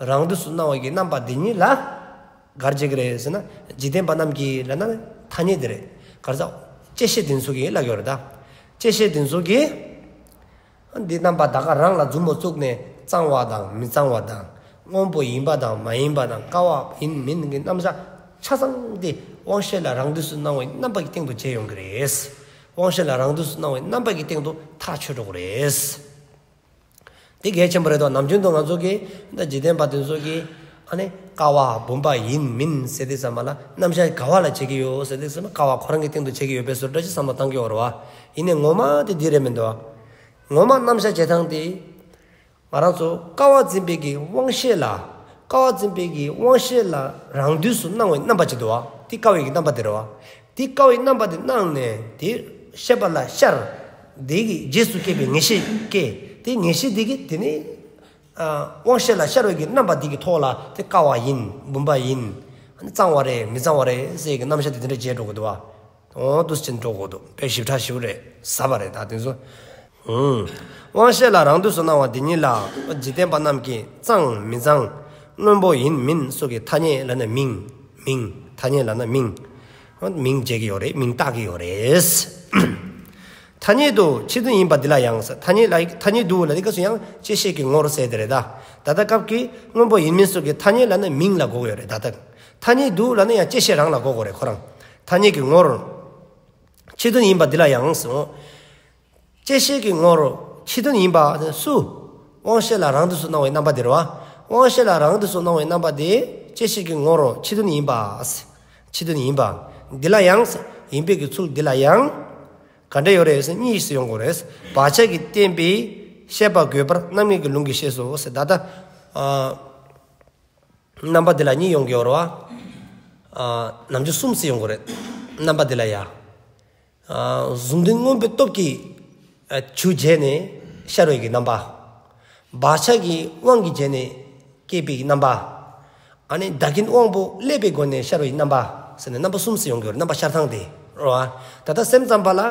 རང་དུས་སུ་སྣང་བའི་གི་རྣམ་པ་འདི་ཉིད་ལ། ག་རེ་བྱེད་ཀྱི་རེད་ཟེར་ན། འཇིག་རྟེན་པ་རྣམས་ཀྱིས་ལབ་ན་ཐ་སྙད་དེ་རེད། ག་རེ་ཟེར། བཅད་ཤེས་དེ་ཚོ་གིས་ལབ་ཀྱི་ཡོད་རེད་ད། བཅད་ཤེས་དེ་ཚོ་གིས། འདི་རྣམ་པ་ད་ག་རང་ལ་མཛུབ་མོ་བཙུགས་ནས་གཙང་བ་དང་མི་གཙང་བ་དང་སྔོན་པོ་ཡིན་པ་དང་མ་ཡིན་པ་དང་ཀ་བ་ཡིན་མིན་གྱི་རྣམ་གཞག་ཆ་ཚང་དེ་དབང་ཤེས་ལ་རང་དུས་སུ་སྣང་བའི་རྣམ་པ་གི་སྟེང་དུ་བྱས་ཡོང་གི་རེད། དབང་ཤེས་ལ་རང་དུས་སུ་སྣང་བའི་རྣམ་པ་གི་སྟེང་དུ་ཐག་ཆོད་འགྲོ་གི་རེད། དེ་གལ་ཆེན་པོ་རེད་དོ། ནམ་རྒྱུན་དུ་ང་ཚོ་གིས་ད་འཇིག་རྟེན་པ་དེ་ཚོ་གིས་ཨ་ནི་ཀ་བ་བུམ་པ་ཡིན་མིན་ཟེར་དུས་ཙམ་པ་ལ་རྣམ་གཞག་ག་བ་ལ་བྱེད་ཀྱི་ཡོད་ཟེར་དུས་ཙམ་པ་ཀ་བ་ཁོ་རང་གི་སྟེང་དུ་བྱེད་ཀྱི་ཡོད་པའི་བཟོ་འདྲ་ཞིག་བསམ་བློ་བཏང་གི་ཡོད་རེད་བ། ཡིན་ནའི་ངོ་མ་དེ་འདི་རེད་མི་འདུག་བ། ངོ་མ་རྣམ་གཞག་བྱེད་སྟངས་དེ། ང་རང་ཚོ་ཀ་བ་འཛིན་པའི་གི་དབང་ཤེས་ལ། ཀ་བ་འཛིན་པའི་གི་དབང་ཤེས་ལ་རང་དུས་སུ་སྣང་བའི་རྣམ་པ་ཅིག་འདུག་བ། དེ་ཀ་བའི་གི་རྣམ་པ་དེ་རེད་བ། དེ་ཀ་བའི་རྣམ་པ་དེ་སྣང་ནས་དེ་ཤེས་པ་ལ་ཤར། དེ་གི་རྗེས་སུ་སྐྱེས་པའི་ངེས་ཤེས་སྐྱེ། དེ་ངེས་ཤེས་དེ་གིས་དེ་ནི། ཨ་དབང་ཤེས་ལ་ཤར་བའི་གི་རྣམ་པ་དེ་གི་ཐོག་ལ་དེ་ཀ་བ་ཡིན་བུམ་པ་ཡིན། ཨ་ནི་གཙང་བ་རེད་མི་གཙང་བ་རེད་ཟེར་གི་རྣམ་གཞག་དེ་དེ་འདྲ་བྱས་འགྲོ་གི་འདུག་བ། འོ་འདུག་སེ་འགྲོ་དགོས་འདུག་དཔེ་ཞིབ་ཕྲ་ཞིབ་རེད་ཟབ་པ་རེད་ད་དེ་ཚོ། ཨུམ། དབང་ཤེས་ལ་རང་དུས་སུ་སྣང་བ་འདི་ཉིད་ལ། འཇིག་རྟེན་པ་རྣམས་ཀྱིས་གཙང་མི་གཙང་། སྔོན་པོ་ཡིན་མིན་སོགས་ཀྱི་ཐ་སྙད་ལབ་ན་མིང་། མིང་། ཐ་སྙད་ལབ་ན་མིང་། མིང་བརྗོད་ཀྱི་ཡོད་རེད། མིང་བཏགས་ཀྱི་ཡོད་རེད། ཐ་སྙད་དུ་ཕྱི་དོན་ཡིན་པ་འདི་ལ་ཡང་ཟེར། ཐ་སྙད་ལ་ཐ་སྙད་དུ་ལ་འདི་སྐབས་སུ་ཡང་བཅད་ཤེས་ཀྱི་ངོར་ཟེར་དེ་རེད་ད། ད་ལྟ་སྐབས་ཀྱི་སྔོན་པོ་ཡིན་མིན་སོགས་ཀྱི་ཐ་སྙད་ལབ་ན་མིང་ལ་གོ་གི་ཡོད་རེད་ད་ལྟ། ཐ་སྙད་དུ་ལབ་ན་ཡང་བཅད་ཤེས་རང་ལ་གོ་དགོས་རེད་ཁོ་རང་། ཐ་སྙད་ཀྱི་ངོར། ཕྱི་དོན་ཡིན་པ་འདི་ལ་ཡང་ཟེར། བཅད་ཤེས་ཀྱི་ངོར་ཕྱི་དོན་ཡིན་པ་སུ། དབང་ཤེས་ལ་རང་དུས་སུ་སྣང་བའི་རྣམ་པ་དེ་རེད་བ། དབང་ཤེས་ལ་རང་དུས་སུ་སྣང་བའི་རྣམ་པ་དེ་བཅད་ཤེས་ཀྱི་ངོར་ཕྱི་དོན་ཡིན་པ། ཕྱི་དོན་ཡིན་པ། འདི་ལ་ཡང་ཡིན་པའི་གི་ཚུལ་འདི་ལ་ཡང་། ག་འདྲ་ཡོད་རེད་ཟེར་གཉིས་སུ་ཡོང་དགོས་རེད། བག་ཆགས་ཀྱིས་བརྟེན་པའི་ཤེས་པ་དགོས་པར་རྣམ་ངེས་ཀྱི་ལུང་གིས་ཤེས་སོ་ཟེར་ད་ལྟ། ཨ། རྣམ་པ་འདི་ལ་གཉིས་ཡོང་གི་ཡོད་རེད་བ། ཨ། ནམ་རྒྱུན་གསུམ་ཙམ་ཡོང་གི་རེད། རྣམ་པ་འདི་ལ་ཡ། ཨ། གཟུང་དོན་མངོན་པའི་སྟོབས་ཀྱིས། ཨ། རྒྱུ་བྱས་ནས་ཤར་བའི་གི་རྣམ་པ། བག་ཆགས་ཀྱི་དབང་གིས་བྱས་ནས་སྐྱེས་པའི་གི་རྣམ་པ། ཨ་ནི་བདག་རྐྱེན་དབང་པོ་བསླད་པའི་སྒོ་ནས་ཤར་བའི་རྣམ་པ། ཟེར་ནས་རྣམ་པ་གསུམ་ཙམ་ཡོང་གི་ཡོད་རེད། རྣམ་པ་ཤར་སྟངས་དེ་རེད་བ། ད་ལྟ་སེམས་ཙམ་པ་ལ།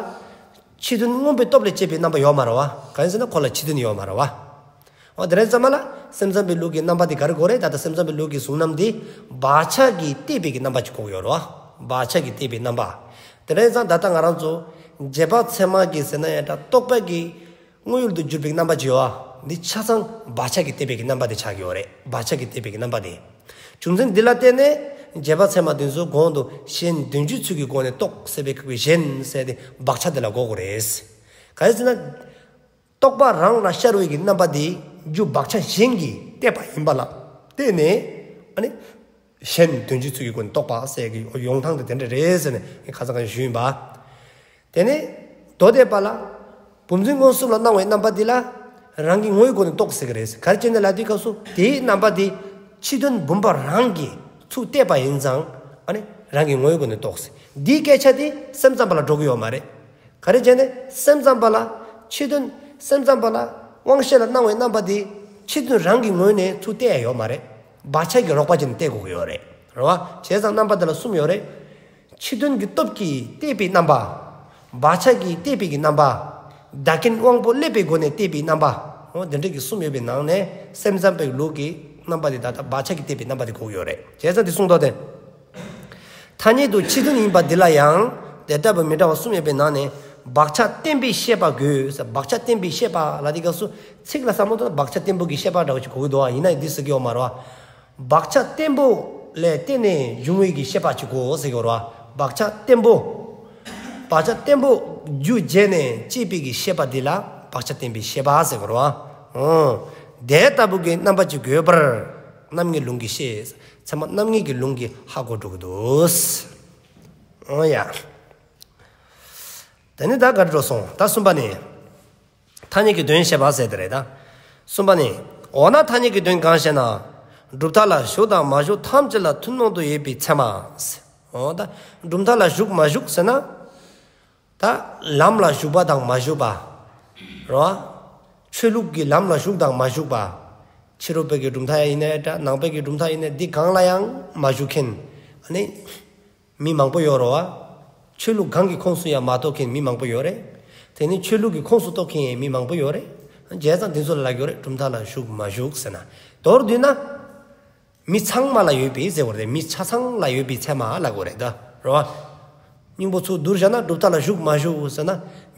ཕྱི་དོན་མངོན་པའི་སྟོབས་ལས་སྐྱེས་པའི་རྣམ་པ་ཡོད་མ་རེད་བ། གང་ཡིན་ཟེར་ན་ཁོ་ལ་ཕྱི་དོན་ཡོད་མ་རེད་བ། འོ་དེ་རེད་ཙམ་པ་ལ་སེམས་ཙམ་པའི་ལུགས་ཀྱི་རྣམ་པ་དེ་ག་རེ་གོ་རེད། ད་ལྟ་སེམས་ཙམ་པའི་ལུགས་ཀྱི་གཟུང་རྣམ་དེ་བག་ཆགས་ཀྱིས་བརྟས་པའི་གི་རྣམ་པ་ཅིག་གོ་གི་ཡོད་རེད་བ། བག་ཆགས་ཀྱིས་བརྟས་པའི་རྣམ་པ། དེ་རེད་ཙང་ད་ལྟ་ང་རང་ཚོ་རྗེས་དཔག་ཚད་མ་གི་ཟེར་ན་ཡང་འདྲ་རྟོག་པ་གི་དངོས་ཡུལ་དུ་གྱུར་པའི་རྣམ་པ་ཅིག་ཡོད་བ། འདི་ཆ་ཚང་བག་ཆགས་ཀྱིས་བརྟས་པའི་གི་རྣམ་པ་དེ་ཆགས་ཀྱི་ཡོད་རེད། བག་ཆགས་ཀྱིས་བརྟས་པའི་གི་རྣམ་པ་དེ། རྒྱུ་མཚན་འདི་ལ་བརྟེན་ནས་རྗེས་དཔག་ཚད་མ་དེ་ཚོ་གོང་དུ་གཞན་དོན་བྱེད་ཚུལ་གྱི་སྒོ་ནས་རྟོགས་ཟེར་བའི་གི་གཞན་ཟེར་དེ་བག་ཆགས་དེ་ལ་གོ་དགོས་རེད། གང་ཡིན་ཟེར་ན། རྟོག་པ་རང་ལ་ཤར་བའི་གི་རྣམ་པ་དེ་རྒྱུ་བག་ཆགས་གཞན་གྱིས་བརྟས་པ་ཡིན་པ་ལ། བརྟེན་ནས་ཨ་ནི་གཞན་དོན་སྤྱིའི་ཚུལ་གྱི་སྒོ་ནས་རྟོགས་པ་ཟེར་གྱི་ཡོང་ཐངས་དེ་དེ་འདྲ་རེད་ཟེར་ནས་ཁ་སང་ཁ་ཞུས་ཡིན་པ། དེ་ནས་མདོ་སྡེ་པ་ལ་བུམ་འཛིན་མངོན་སུམ་ལ་སྣང་བའི་རྣམ་པ་འདི་ལ་རང་གི་ངོ་བོའི་སྒོ་ནས་རྟོགས་ཟེར་གྱི་རེད། ག་རེ་བྱས་ནས་ལབ་དུས་སྐབས་སུ་དེའི་རྣམ་པ་འདི་ཕྱི་དོན་བུམ་པ་རང་གིས་ཚུར་བལྟས་པ་ཡིན་ཙང་ཨ་ནི་རང་གི་ངོ་བོའི་སྒོ་ནས་རྟོགས་ཟེར། འདིའི་སྐད་ཆ་དེ་སེམས་ཙམ་པ་ལ་འགྲོ་གི་ཡོད་མ་རེད། ག་རེ་བྱས་ནས་སེམས་ཙམ་པ་ལ་ཕྱི་དོན་སེམས་ཙམ་པ་ལ་དབང་ཤེས་ལ་སྣང་བའི་རྣམ་པ་དེ་ཕྱི་དོན་རང་གི་ངོས་ནས་ཚུར་བལྟས་ཡ་ཡོད་མ་རེད། བག་ཆགས་ཀྱི་རོགས་པ་བྱས་ནས་བལྟས་དགོས་ཀྱི་ཡོད་རེད། རེད་བ། བྱས་ཙང་རྣམ་པ་དེ་ལ་གསུམ་ཡོད་རེད། ཕྱི་དོན་གྱི་སྟོབས་ཀྱིས་བལྟས་པའི་རྣམ་པ། བག་ཆགས་ཀྱིས་བལྟས་པའི་གི་རྣམ་པ། བདག་རྐྱེན་དབང་པོ་སླེབས་པའི་སྒོ་ནས་བལྟས་པའི་རྣམ་པ། འོ་དེ་འདྲ་གི་གསུམ་ཡོད་པའི་ནང་ནས་སེམས་ཙམ་པའི་ལུགས་ཀྱི་རྣམ་པ་དེ་ད་ལྟ་བག་ཆགས་ཀྱིས་བལྟས་པའི་རྣམ་པ་དེ་གོ་གི་ཡོད་རེད། བྱས་ཙང་དེ་གསུངས་ཐོག་དེ། ཐ་སྙད་དུ་ཕྱི་དོན་ཡིན་པ་འདི་ལ་ཡང་དེ་ལྟ་བུ་མི་འདྲ་བ་གསུམ་ཡོད་པའི་ནང་ནས་བག་ཆགས་བརྟན་པའི་ཤེས་པ་དགོས། བག་ཆགས་བརྟན་པའི་ཤེས་པ་ལ་དེ་སྐབས་སུ་ཚིག་ལ་བསམ་བློ་བཏང་ན་བག་ཆགས་བརྟན་པོ་གི་ཤེས་པ་འདྲ་བོ་ཅིག་གོ་གི་འདུག་ཨ། ཡིན་ན་འདི་ཟེར་གི་ཡོད་མ་རེད་བ། བག་ཆགས་བརྟན་པོ་ལས་བརྟེན་ནས་བྱུང་བའི་གི་ཤེས་པ་ཅིག་གོ་ཟེར་གི་ཡོད་རེད་བ། བག་ཆགས་བརྟན་པོ། བག་ཆགས་བརྟན་པོ་རྒྱུ་བྱས་ནས་སྐྱེས་པའི་གི་ཤེས་པ་འདི་ལ་བག་ཆགས་བརྟན་པའི་ཤེས་པ་ཟེར་གི་ཡོད་རེད་བ། འོ། དེ་ལྟ་བུ་གི་རྣམ་པ་ཅིག་དགོས་པར་རྣམ་ངེས་ལུང་གིས་ཤེས། ཚད་མ་རྣམ་ངེས་ཀྱི་ལུང་གིས་ཧ་གོ་འགྲོ་གི་འདུག། འོ་ཡ། དེ་ནི་ད་ག་རེ་འགྲོ་སོང་། ད་གསུམ་པ་ནི། ཐ་སྙད་ཀྱི་དོན་བཤད་པ་ཟེར་དེ་རེད་ད། གསུམ་པ་ནི། འོ་ན་ཐ་སྙད་ཀྱི་དོན་གང་ཞེ་ན། གྲུབ་མཐའ་ལ་ཞུགས་དང་མ་ཞུགས་ཐམས་ཅད་ལ་ཐུན་མོང་དུ་ཡོད་པའི་ཚད་མ། འོ་ད། གྲུབ་མཐའ་ལ་ཞུགས་མ་ཞུགས་ཟེར་ན། ད་ལམ་ལ་ཞུགས་པ་དང་མ་ཞུགས་པ། རེད་བ། ཆོས་ལུགས་ཀྱི་ལམ་ལ་ཞུགས་དང་མ་ཞུགས་པ། ཕྱི་རོལ་པའི་གི་གྲུབ་མཐའ་ཡིན་ནའི་འདྲ་ནང་པའི་གི་གྲུབ་མཐའ་ཡིན་ནའི་འདི་གང་ལ་ཡང་མ་ཞུགས་མཁན། ཨ་ནི། མི་མང་པོ་ཡོད་རེད་བ། ཆོས་ལུགས་གང་གི་ཁོངས་སུ་ཡང་མ་གཏོགས་མཁན་མི་མང་པོ་ཡོད་རེད། དེ་ནི་ཆོས་ལུགས་ཀྱི་ཁོངས་སུ་གཏོགས་མཁན་མི་མང་པོ་ཡོད་རེད། བྱས་ཙང་དེ་ཚོ་ལ་ལབ་ཀྱི་ཡོད་རེད། གྲུབ་མཐའ་ལ་ཞུགས་མ་ཞུགས་ཟེར་ན། མདོར་བསྡུས་ན། མི་ཚང་མ་ལ་ཡོད་པའི་ཟེར་བ་རེད། མི་ཆ་ཚང་ལ་ཡོད་པའི་ཚད་མ་ལབ་དགོས་རེད་ད། རེད་བ། སྙིང་པོ་ཚུར་བསྡུར་བཞག་ན་གྲུབ་མཐའ་ལ་ཞུགས་མ་ཞུགས་ཟེར་ན།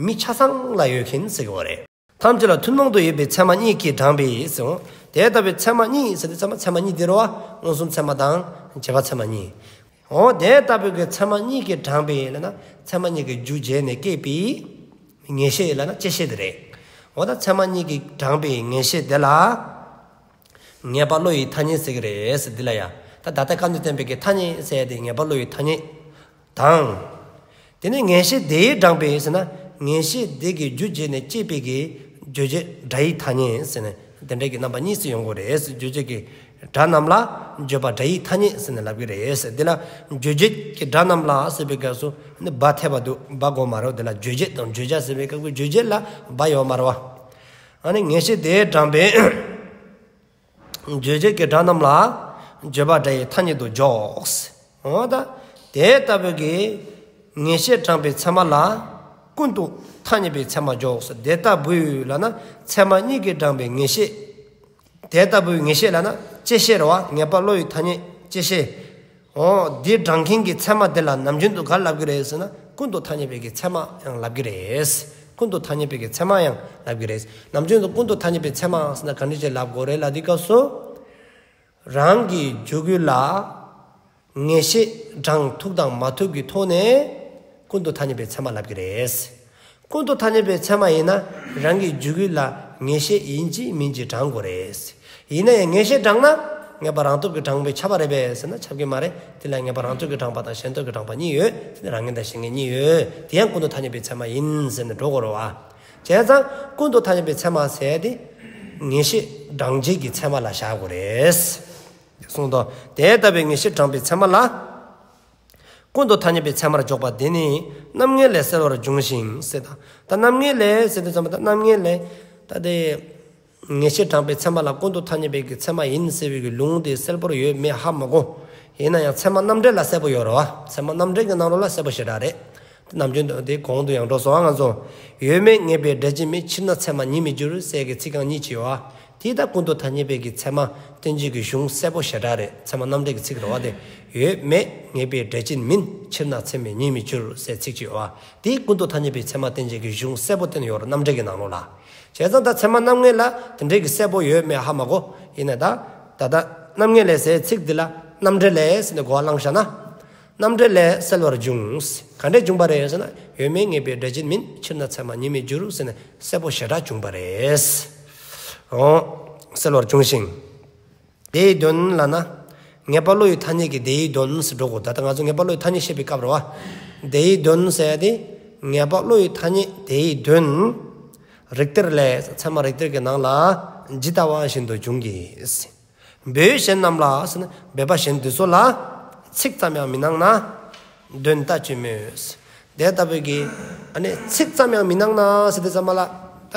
མི་ཆ་ཚང་ལ་ཡོད་མཁན་ཟེར་གྱི་ཡོད་རེད། ཐམས་ཅད་ལ་ཐུན་མོང་དུ་ཡོད་པའི་ཚད་མ་གཉིས་ཀྱིས་དྲངས་པའི་ཟེར། འོ་དེ་ལྟ་བུའི་ཚད་མ་གཉིས་ཟེར་དུས་ཚད་མ་ཚད་མ་གཉིས་དེ་རེད་བ། མངོན་སུམ་ཚད་མ་དང་རྗེས་དཔག་ཚད་མ་གཉིས། འོ་དེ་ལྟ་བུའི་གི་ཚད་མ་གཉིས་ཀྱིས་དྲངས་པའི་ལབ་ན་ཚད་མ་གཉིས་ཀྱི་རྒྱུ་བྱས་ནས་སྐྱེས་པའི་ངེས་ཤེས་ལབ་ན་བཅད་ཤེས་དེ་རེད། འོ་ད་ཚད་མ་གཉིས་ཀྱིས་དྲངས་པའི་ངེས་ཤེས་དེ་ལ་ངེས་པ་བློ་ཡི་ཐ་སྙད་ཟེར་གྱི་རེད་ཟེར་འདི་ལ་ཡ། ད་ད་ལྟ་སྐབས་འདིར་བསྟན་པའི་གི་ཐ་སྙད་ཟེར་དེ་ངེས་པ་བློ་ཡི་ཐ་སྙད། དང་། དེ་ནས་ངེས་ཤེས་དེས་དྲངས་པའི་ཟེར་ན་ངེས་ཤེས་དེ་གི་རྒྱུ་བྱས་ནས་སྐྱེས་པའི་གི་རྗོད་བྱེད་སྒྲ་ཡི་ཐ་སྙད་ཟེར་ནས་དེ་འདྲའི་གི་རྣམ་པ་གཉིས་སུ་ཡོང་གི་རེད་ཟེར། རྗོད་བྱེད་ཀྱི་སྒྲ་རྣམས་ལ་བརྗོད་པ་སྒྲ་ཡི་ཐ་སྙད་ཟེར་ནས་ལབ་ཀྱི་རེད་ཟེར། འདི་ལ་རྗོད་བྱེད་ཀྱི་སྒྲ་རྣམས་ལ་ཟེར་བའི་སྐབས་སུ་ནི་བ་ཐེབས་པ་འདུག། བ་དགོས་མ་རེད། འདི་ལ་རྗོད་བྱེད་དང་བརྗོད་བྱ་ཟེར་བའི་སྐབས་ཀྱི་རྗོད་བྱེད་ལ་བ་ཡོད་མ་རེད་བ། ཨ་ནི་ངེས་ཤེས་དེས་དྲངས་པའི་རྗོད་བྱེད་ཀྱི་སྒྲ་རྣམས་ལ་བརྗོད་པ་སྒྲ་ཡི་ཐ་སྙད་དུ་འཇོག། འོ་ད། དེ་ལྟ་བུའི་གི་ངེས་ཤེས་དྲངས་པའི་ཚད་མ་ལ་ཀུན་ཏུ་ཐ་སྙད་པའི་ཚད་མ་འཇོག། དེ་ལྟ་བུའི་ལབ་ན་ཚད་མ་གཉིས་ཀྱིས་དྲངས་པའི་ངེས་ཤེས། དེ་ལྟ་བུའི་ངེས་ཤེས་ལབ་ན་བཅད་ཤེས་རེད་བ། ངེས་པ་བློ་ཡི་ཐ་སྙད་བཅད་ཤེས། འོ་འདི་དྲངས་མཁན་གྱི་ཚད་མ་དེ་ལ་ནམ་རྒྱུན་དུ་ག་ལབ་ཀྱི་རེད་ཟེར་ན་ཀུན་ཏུ་ཐ་སྙད་པའི་གི་ཚད་མ་ཡང་ལབ་ཀྱི་རེད། ཀུན་ཏུ་ཐ་སྙད་པའི་གི་ཚད་མ་ཡང་ལབ་ཀྱི་རེད། ནམ་རྒྱུན་དུ་ཀུན་ཏུ་ཐ་སྙད་པའི་ཚད་མ་ཟེར་ན་ག་འདྲ་ཅིག་ལབ་དགོས་རེད་ལབ་དུས་སྐབས་སུ། རང་གི་འཇུག་ཡུལ་ལ་ངེས་ཤེས་དྲངས་ཐུབ་དང་མ་ཐུབ་ཀྱི་ཐོག་ནས་ཀུན་ཏུ་ཐ་སྙད་པའི་ཚད་མ་ལབ་ཀྱི་རེད། ཀུན་ཏུ་ཐ་སྙད་པའི་ཚད་མ་ཡིན་ན་རང་གི་འཇུག་ཡུལ་ལ་ངེས་ཤེས་ཡིན་གཅིག་མིན་གཅིག་དྲངས་དགོས་རེད། ཡིན་ན་ཡང་ངེས་ཤེས་དྲངས་ན་ངེས་པ་རང་སྟོབས་ཀྱིས་དྲངས་པས་ཁྱབ་པ་རེད་པས་ཟེར་ན་ཁྱབ་ཀྱི་མ་རེད། དེ་ལ་ངེས་པ་རང་སྟོབས་ཀྱིས་དྲངས་པ་དང་གཞན་སྟོབས་ཀྱིས་དྲངས་པ་གཉིས་ཡོད། དེ་ནི་རང་ངེས་དང་གཞན་ངེས་གཉིས་ཡོད། དེ་ཡང་ཀུན་ཏུ་ཐ་སྙད་པའི་ཚད་མ་ཡིན་ཟེར་ནས་འགྲོ་དགོས་རེད་བ། བྱས་ཙང་ཀུན་ཏུ་ཐ་སྙད་པའི་ཚད་མ་ཟེར་དེ་ངེས་ཤེས་དྲངས་བྱེད་ཀྱི་ཚད་མ་ལ་བཞག་དགོས་རེད། གསུངས་ཏོ། དེ་ལྟ་བུའི་ངེས་ཤེས་དྲངས་པའི་ཚད་མ་ལ། ཀུན་ཏུ་ཐ་སྙད་པའི་ཚད་མར་འཇོག་པ་དེ་ནི་རྣམ་ངེས་ལས་གསལ་བར་འབྱུང་ཞིང་ཟེར་ད། ད་རྣམ་ངེས་ལས་ཟེར་དུས་ཙམ་པ་ད་རྣམ་ངེས་ལས། ད་དེ། ངེས་ཤེས་དྲངས་པའི་ཚད་མ་ལ་ཀུན་ཏུ་ཐ་སྙད་པའི་གི་ཚད་མ་ཡིན་ཟེར་བའི་གི་ལུང་དེ་གསལ་པོར་ཡོད་མེད་ཧ་མ་གོ། ཡིན་ན་ཡང་ཚད་མ་རྣམ་འགྲེལ་ལ་གསལ་པོ་ཡོད་རེད་བ། ཚད་མ་རྣམ་འགྲེལ་གྱི་ནང་ལོགས་ལ་གསལ་པོ་ཞེ་དྲག་རེད། ནམ་རྒྱུན་དུ་དེ་གོང་དུ་ཡང་འགྲོ་སོང་ང་ཚོ། ཡོད་མེད་ངེས་པའི་འབྲས་ཅན་མིན། ཕྱིར་ན་ཚད་མ་ཉིད་མི་འགྱུར་ཟེར་གྱི་ཚིག་རྐང་གཉིས་ཅིག་ཡོད་བ། དེ་ད་ཀུན་ཏུ་ཐ་སྙད་པའི་གི་ཚད་མ་བསྟན་བྱེད་ཀྱི་གཞུང་གསལ་པོ་ཞེ་དྲག་རེད། ཚད་མ་རྣམ་འགྲེལ་གྱི་ཚིག་རེད་བ་དེ། ཡོད་མེད་ངེས་པའི་འབྲས་ཅན་མིན། ཕྱིར་ན་ཚད་མ་ཉིད་མི་འགྱུར་ཟེར་ཚིག་ཅིག་ཡོད་བ། དེ་ཀུན་ཏུ་ཐ་སྙད་པའི་ཚད་མ་བསྟན་བྱེད་ཀྱི་གཞུང་གསལ་པོ་བསྟན་ཡོད་རེད་རྣམ་འགྲེལ་གྱི་ནང་ལོགས་ལ། བྱས་ཙང་ད་ཚད་མ་རྣམ་ངེས་ལ་དེ་འདྲའི་གི་གསལ་པོ་ཡོད་མེད་ཧ་མ་གོ། ཡིན་ན་ད། ད་ལྟ་རྣམ་ངེས་ལས་ཟེར་ཚིག་འདི་ལ་རྣམ་འགྲེལ་ལས་ཟེར་ནས་གོ་བ་བླངས་བཞག་ན། རྣམ་འགྲེལ་ལས་གསལ་བར་འབྱུང་། ག་འདྲས་འབྱུང་བ་རེད་ཟེར་ན། ཡོད་མེད་ངེས་པའི་འབྲས་ཅན་མིན། ཕྱིར་ན་ཚད་མ་ཉིད་མི་འགྱུར་ཟེར་ནས་གསལ་པོ་ཞེ་དྲག་འབྱུང་བ་རེད། འོ། གསལ་བར་འབྱུང་ཞིང་། དེའི་དོན་ལབ་ན། ངེས་པ་བློ་ཡི་ཐ་སྙད་ཀྱི་དེའི་དོན་ཟེར་འགྲོ་དགོས། ད་ལྟ་ང་ཚོ་ངེས་པ་བློ་ཡི་ཐ་སྙད་བཤད་པའི་སྐབས་རེད་བ། དེའི་དོན་ཟེར་ཡ་དེ། ངེས་པ་བློ་ཡི་ཐ་སྙད་དེའི་དོན། རིགས་གཏེར་ལས། ཚད་མ་རིགས་གཏེར་གྱི་ནང་ལ། ཇི་ལྟ་བ་བཞིན་དུ་འབྱུང་གི། བོད་གཞན་རྣམས་ལ་ཟེར་ན། བོད་པ་གཞན་འདི་ཚོ་ལ། ཚིག་ཙམ་ཡང་མི་སྣང་ན། དོན་ལྟ་ཅི་སྨོས། དེ་ལྟ་བུའི་གི། ཨ་ནི་ཚིག་ཙམ་ཡང་མི་སྣང་ན་ཟེར་དུས་ཙམ་པ་ལ། ད་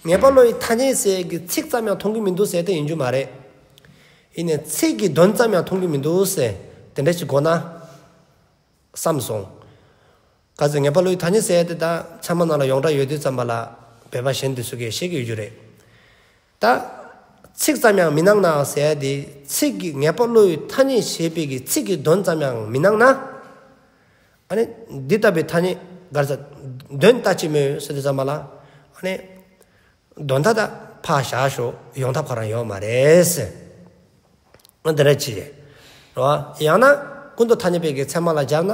ངེས་པ་བློ་ཡི་ཐ་སྙད་ཟེར་གི་ཚིག་ཙམ་ཡང་མཐོང་གི་མི་འདུག་ཟེར་དེ་ཡིན་རྒྱུ་མ་རེད། ཡིན་ནའི་ཚིག་གི་དོན་ཙམ་ཡང་མཐོང་གི་མི་འདུག་ཟེར། དེ་འདྲ་ཞིག་གོ་ན། བསམ་སོང་། ག་ཚོད་ངེས་པ་བློ་ཡི་ཐ་སྙད་ཟེར་དེ་ད་ཚད་མ་ནང་ལ་ཡོངས་གྲགས་ཡོད་དུས་ཙམ་པ་ལ། བོད་པ་གཞན་དེ་ཚོ་གིས་ཤེས་ཀྱི་ཡོད་རྒྱུ་རེད། ད། ཚིག་ཙམ་ཡང་མི་སྣང་ན་ཟེར་ཡ་དེ། ཚིག་གི་ངེས་པ་བློ་ཡི་ཐ་སྙད་ཞེས་པའི་གི་ཚིག་གི་དོན་ཙམ་ཡང་མི་སྣང་ན། ཨ་ནི། འདི་ལྟ་བུའི་ཐ་སྙད་ག་རེ་ཟེར། དོན་ལྟ་ཅི་སྨོས་ཟེར་དུས་ཙམ་པ་ལ། ཨ་ནི། དོན་དག་ད་ཕར་བཞག་ཤོག། ཡོང་ཐབས་ཁོ་རང་ཡོད་མ་རེད་ཟེར། འདི་འདྲ་ཅིག་རེད་བ། ཡང་ན་ཀུན་ཏུ་ཐ་སྙད་པའི་གི་ཚད་མ་ལ་སྦྱར་ན།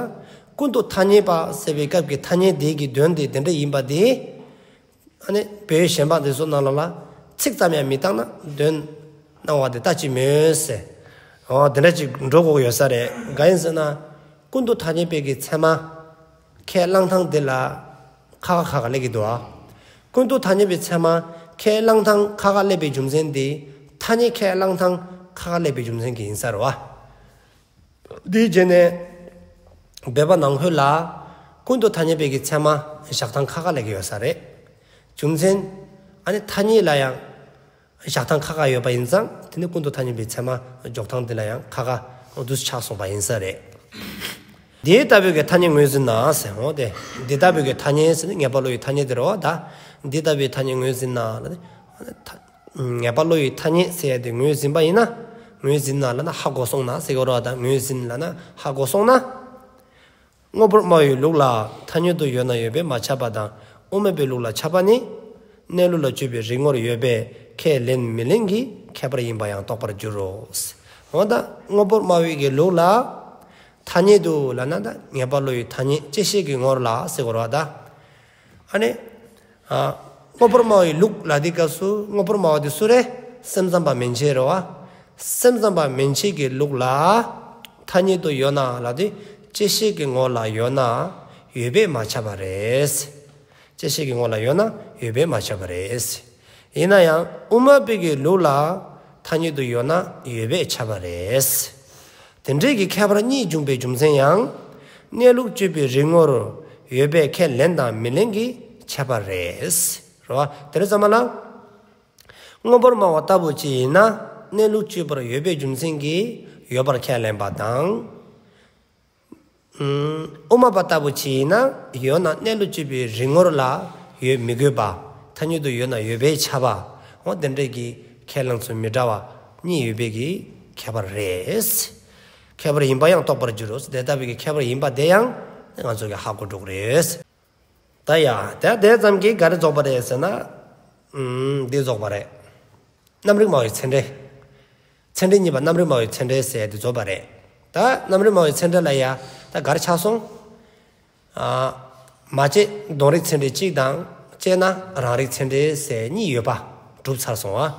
ཀུན་ཏུ་ཐ་སྙད་པ་ཟེར་བའི་སྐབས་ཀྱི་ཐ་སྙད་དེ་གི་དོན་དེ་དེ་འདྲ་ཡིན་པ་དེ། ཨ་ནི་བོད་གཞན་པ་འདི་ཚོ་ནང་ལོགས་ལ་ཚིག་ཙམ་ཡང་མི་བཏང་ན་དོན་སྣང་བ་དེ་ལྟ་ཅི་སྨོས་ཟེར། འོ་དེ་འདྲ་ཅིག་འགྲོ་དགོས་ཀྱི་ཡོད་ས་རེད། གང་ཡིན་ཟེར་ན། ཀུན་ཏུ་ཐ་སྙད་པའི་གི་ཚད་མ་ཁས་བླངས་སྟངས་དེ་ལ་ཁ་ཁ་ཁ་ཁ་སླེབས་ཀྱི་འདུག་ཨ། ཀུན་ཏུ་ཐ་སྙད་པའི་ཚད་མ་ཁས་བླངས་སྟངས་ཁ་ཁ་སླེབས་པའི་རྒྱུ་མཚན་དེ། ཐ་སྙད་ཁས་བླངས་སྟངས་ཁ་ཁ་སླེབས་པའི་རྒྱུ་མཚན་གྱིས་ཡིན་ས་རེད་བ། དེའི་རྗེས་ནས་བོད་པ་ནང་ཁུལ་ལ་ཀུན་ཏུ་ཐ་སྙད་པའི་གི་ཚད་མ་བཞག་སྟངས་ཁ་ཁ་སླེབས་ཀྱི་ཡོད་ས་རེད། རྒྱུ་མཚན། ཨ་ནི་ཐ་སྙད་ལ་ཡང་བཞག་སྟངས་ཁ་ཁ་ཡོད་པ་ཡིན་ཙང་། དེ་ནི་ཀུན་ཏུ་ཐ་སྙད་པའི་ཚད་མ་འཇོག་སྟངས་དེ་ལ་ཡང་ཁ་ཁ་འདུག་ཆགས་སོང་པ་ཡིན་ས་རེད། འདི་ལྟ་བུའི་གི་ཐ་སྙད་ངོས་ཟིན་ན་ཟེར། འོ་དེ། འདི་ལྟ་བུའི་གི་ཐ་སྙད་ཟེར་ནི་ངེས་པ་བློ་ཡི་ཐ་སྙད་དེ་རེད་བ་ད། འདི་ལྟ་བུའི་ཐ་སྙད་ངོས་ཟིན་ན་ལ་ནི། ངེས་པ་བློ་ཡི་ཐ་སྙད་ཟེར་ཡ་དེ་ངོས་ཟིན་པ་ཡིན་ན། ངོས་ཟིན་ན་ལབ་ན་ཧ་གོ་སོང་ན་ཟེར་གྱི་ཡོད་རེད་བ་ད། ངོས་ཟིན་ལབ་ན་ཧ་གོ་སོང་ན། དངོས་པོར་སྨྲ་བའི་ལུགས་ལ་ཐ་སྙད་དུ་ཡོད་ན་ཡོད་པས་མ་ཁྱབ་པ་དང་། དབུ་མ་པའི་ལུགས་ལ་ཁྱབ་པ་ནི། གནས་ལུགས་ལ་དཔྱོད་པའི་རིགས་ངོར་ཡོད་པས་ཁས་ལེན་མི་ལེན་གྱི་ཁྱད་པར་ཡིན་པ་ཡང་རྟོགས་པར་འགྱུར་རོ། འོ་ད་དངོས་པོར་སྨྲ་བའི་གི་ལུགས་ལ་ཐ་སྙད་དུ་ལབ་ན་ད་ངེས་པ་བློ་ཡི་ཐ་སྙད་བཅད་ཤེས་ཀྱི་ངོར་ལ་ཟེར་གྱི་ཡོད་རེད་བ་ད། ཨ་ནི། ཨ། དངོས་པོར་སྨྲ་བའི་ལུགས་ལ་དེའི་སྐབས་སུ་དངོས་པོར་སྨྲ་བ་དེ་སུ་རེད། སེམས་ཙམ་པ་མན་ཆད་རེད་བ། སེམས་ཙམ་པ་མན་ཆད་ཀྱི་ལུགས་ལ་ཐ་སྙད་དུ་ཡོད་ན་ལབ་དུས་བཅད་ཤེས་ཀྱི་ངོ་ལ་ཡོད་ན་ཡོད་པས་མ་ཁྱབ་པ་རེད། བཅད་ཤེས་ཀྱི་ངོ་ལ་ཡོད་ན་ཡོད་པས་མ་ཁྱབ་པ་རེད། ཡིན་ན་ཡང་དབུ་མ་པའི་གི་ལུགས་ལ་ཐ་སྙད་དུ་ཡོད་ན་ཡོད་པས་ཁྱབ་པ་རེད། དེ་འདྲའི་གི་ཁྱད་པར་གཉིས་འབྱུང་བའི་རྒྱུ་མཚན་ཡང་། གནས་ལུགས་དཔྱོད་པའི་རིགས་ངོར་ཡོད་པས་ཁས་ལེན་དང་མི་ལེན་གྱི་ཁྱད་པར་རེད། རེད་བ། དེ་རེད་ཙམ་པ་ལ། དངོས་པོར་སྨྲ་བ་ལྟ་བུ་ཅིག་ཡིན་ན་གནས་ལུགས་དཔྱོད་པར་ཡོད་པའི་རྒྱུ་མཚན་གྱིས་ཡོད་པར་ཁས་ལེན་པ་དང་། ཨུམ། དབུ་མ་པ་ལྟ་བུ་ཅིག་ཡིན་ན་ཡོད་ན་གནས་ལུགས་དཔྱོད་པའི་རིགས་ངོར་ལ་ཡོད་མི་དགོས་པ། ཐ་སྙད་དུ་ཡོད་ན་ཡོད་པས་ཁྱབ་པ། འོ་དེ་འདྲའི་གི་ཁས་བླངས་ཚུལ་མི་འདྲ་བ་གཉིས་ཡོད་པའི་གི་ཁྱད་པར་རེད། ཁྱད་པར་ཡིན་པ་ཡང་རྟོགས་པར་འགྱུར་རོ། དེ་ལྟ་བུའི་གི་ཁྱད་པར་ཡིན་པ་དེ་ཡང་ང་ཚོ་གིས་ཧ་གོ་འགྲོ་གི་རེད། ད་ཡ། ད་དེ་ཙམ་གྱིས་ག་རེ་རྫོགས་པ་རེད་ཟེར་ན། ཨུམ། འདི་རྫོགས་པ་རེད། རྣམ་རིག་སྨྲ་བའི་ཚད་འབྲས། ཚད་འབྲས་གཉིས་པ་རྣམ་རིག་སྨྲ་བའི་ཚད་འབྲས་ཟེར་དེ་རྫོགས་པ་རེད། ད་རྣམ་རིག་སྨྲ་བའི་ཚད་འབྲས་ལ་ཡ་ད་ག་རེ་ཆགས་སོང་། ཨ། མ་དཔྱད་དོན་རིག་ཚད་འབྲས་གཅིག་དང་དཔྱད་ན་རང་རིག་ཚད་འབྲས་ཟེར་གཉིས་ཡོད་པ་གྲུབ་ཚར་སོང་ཨ།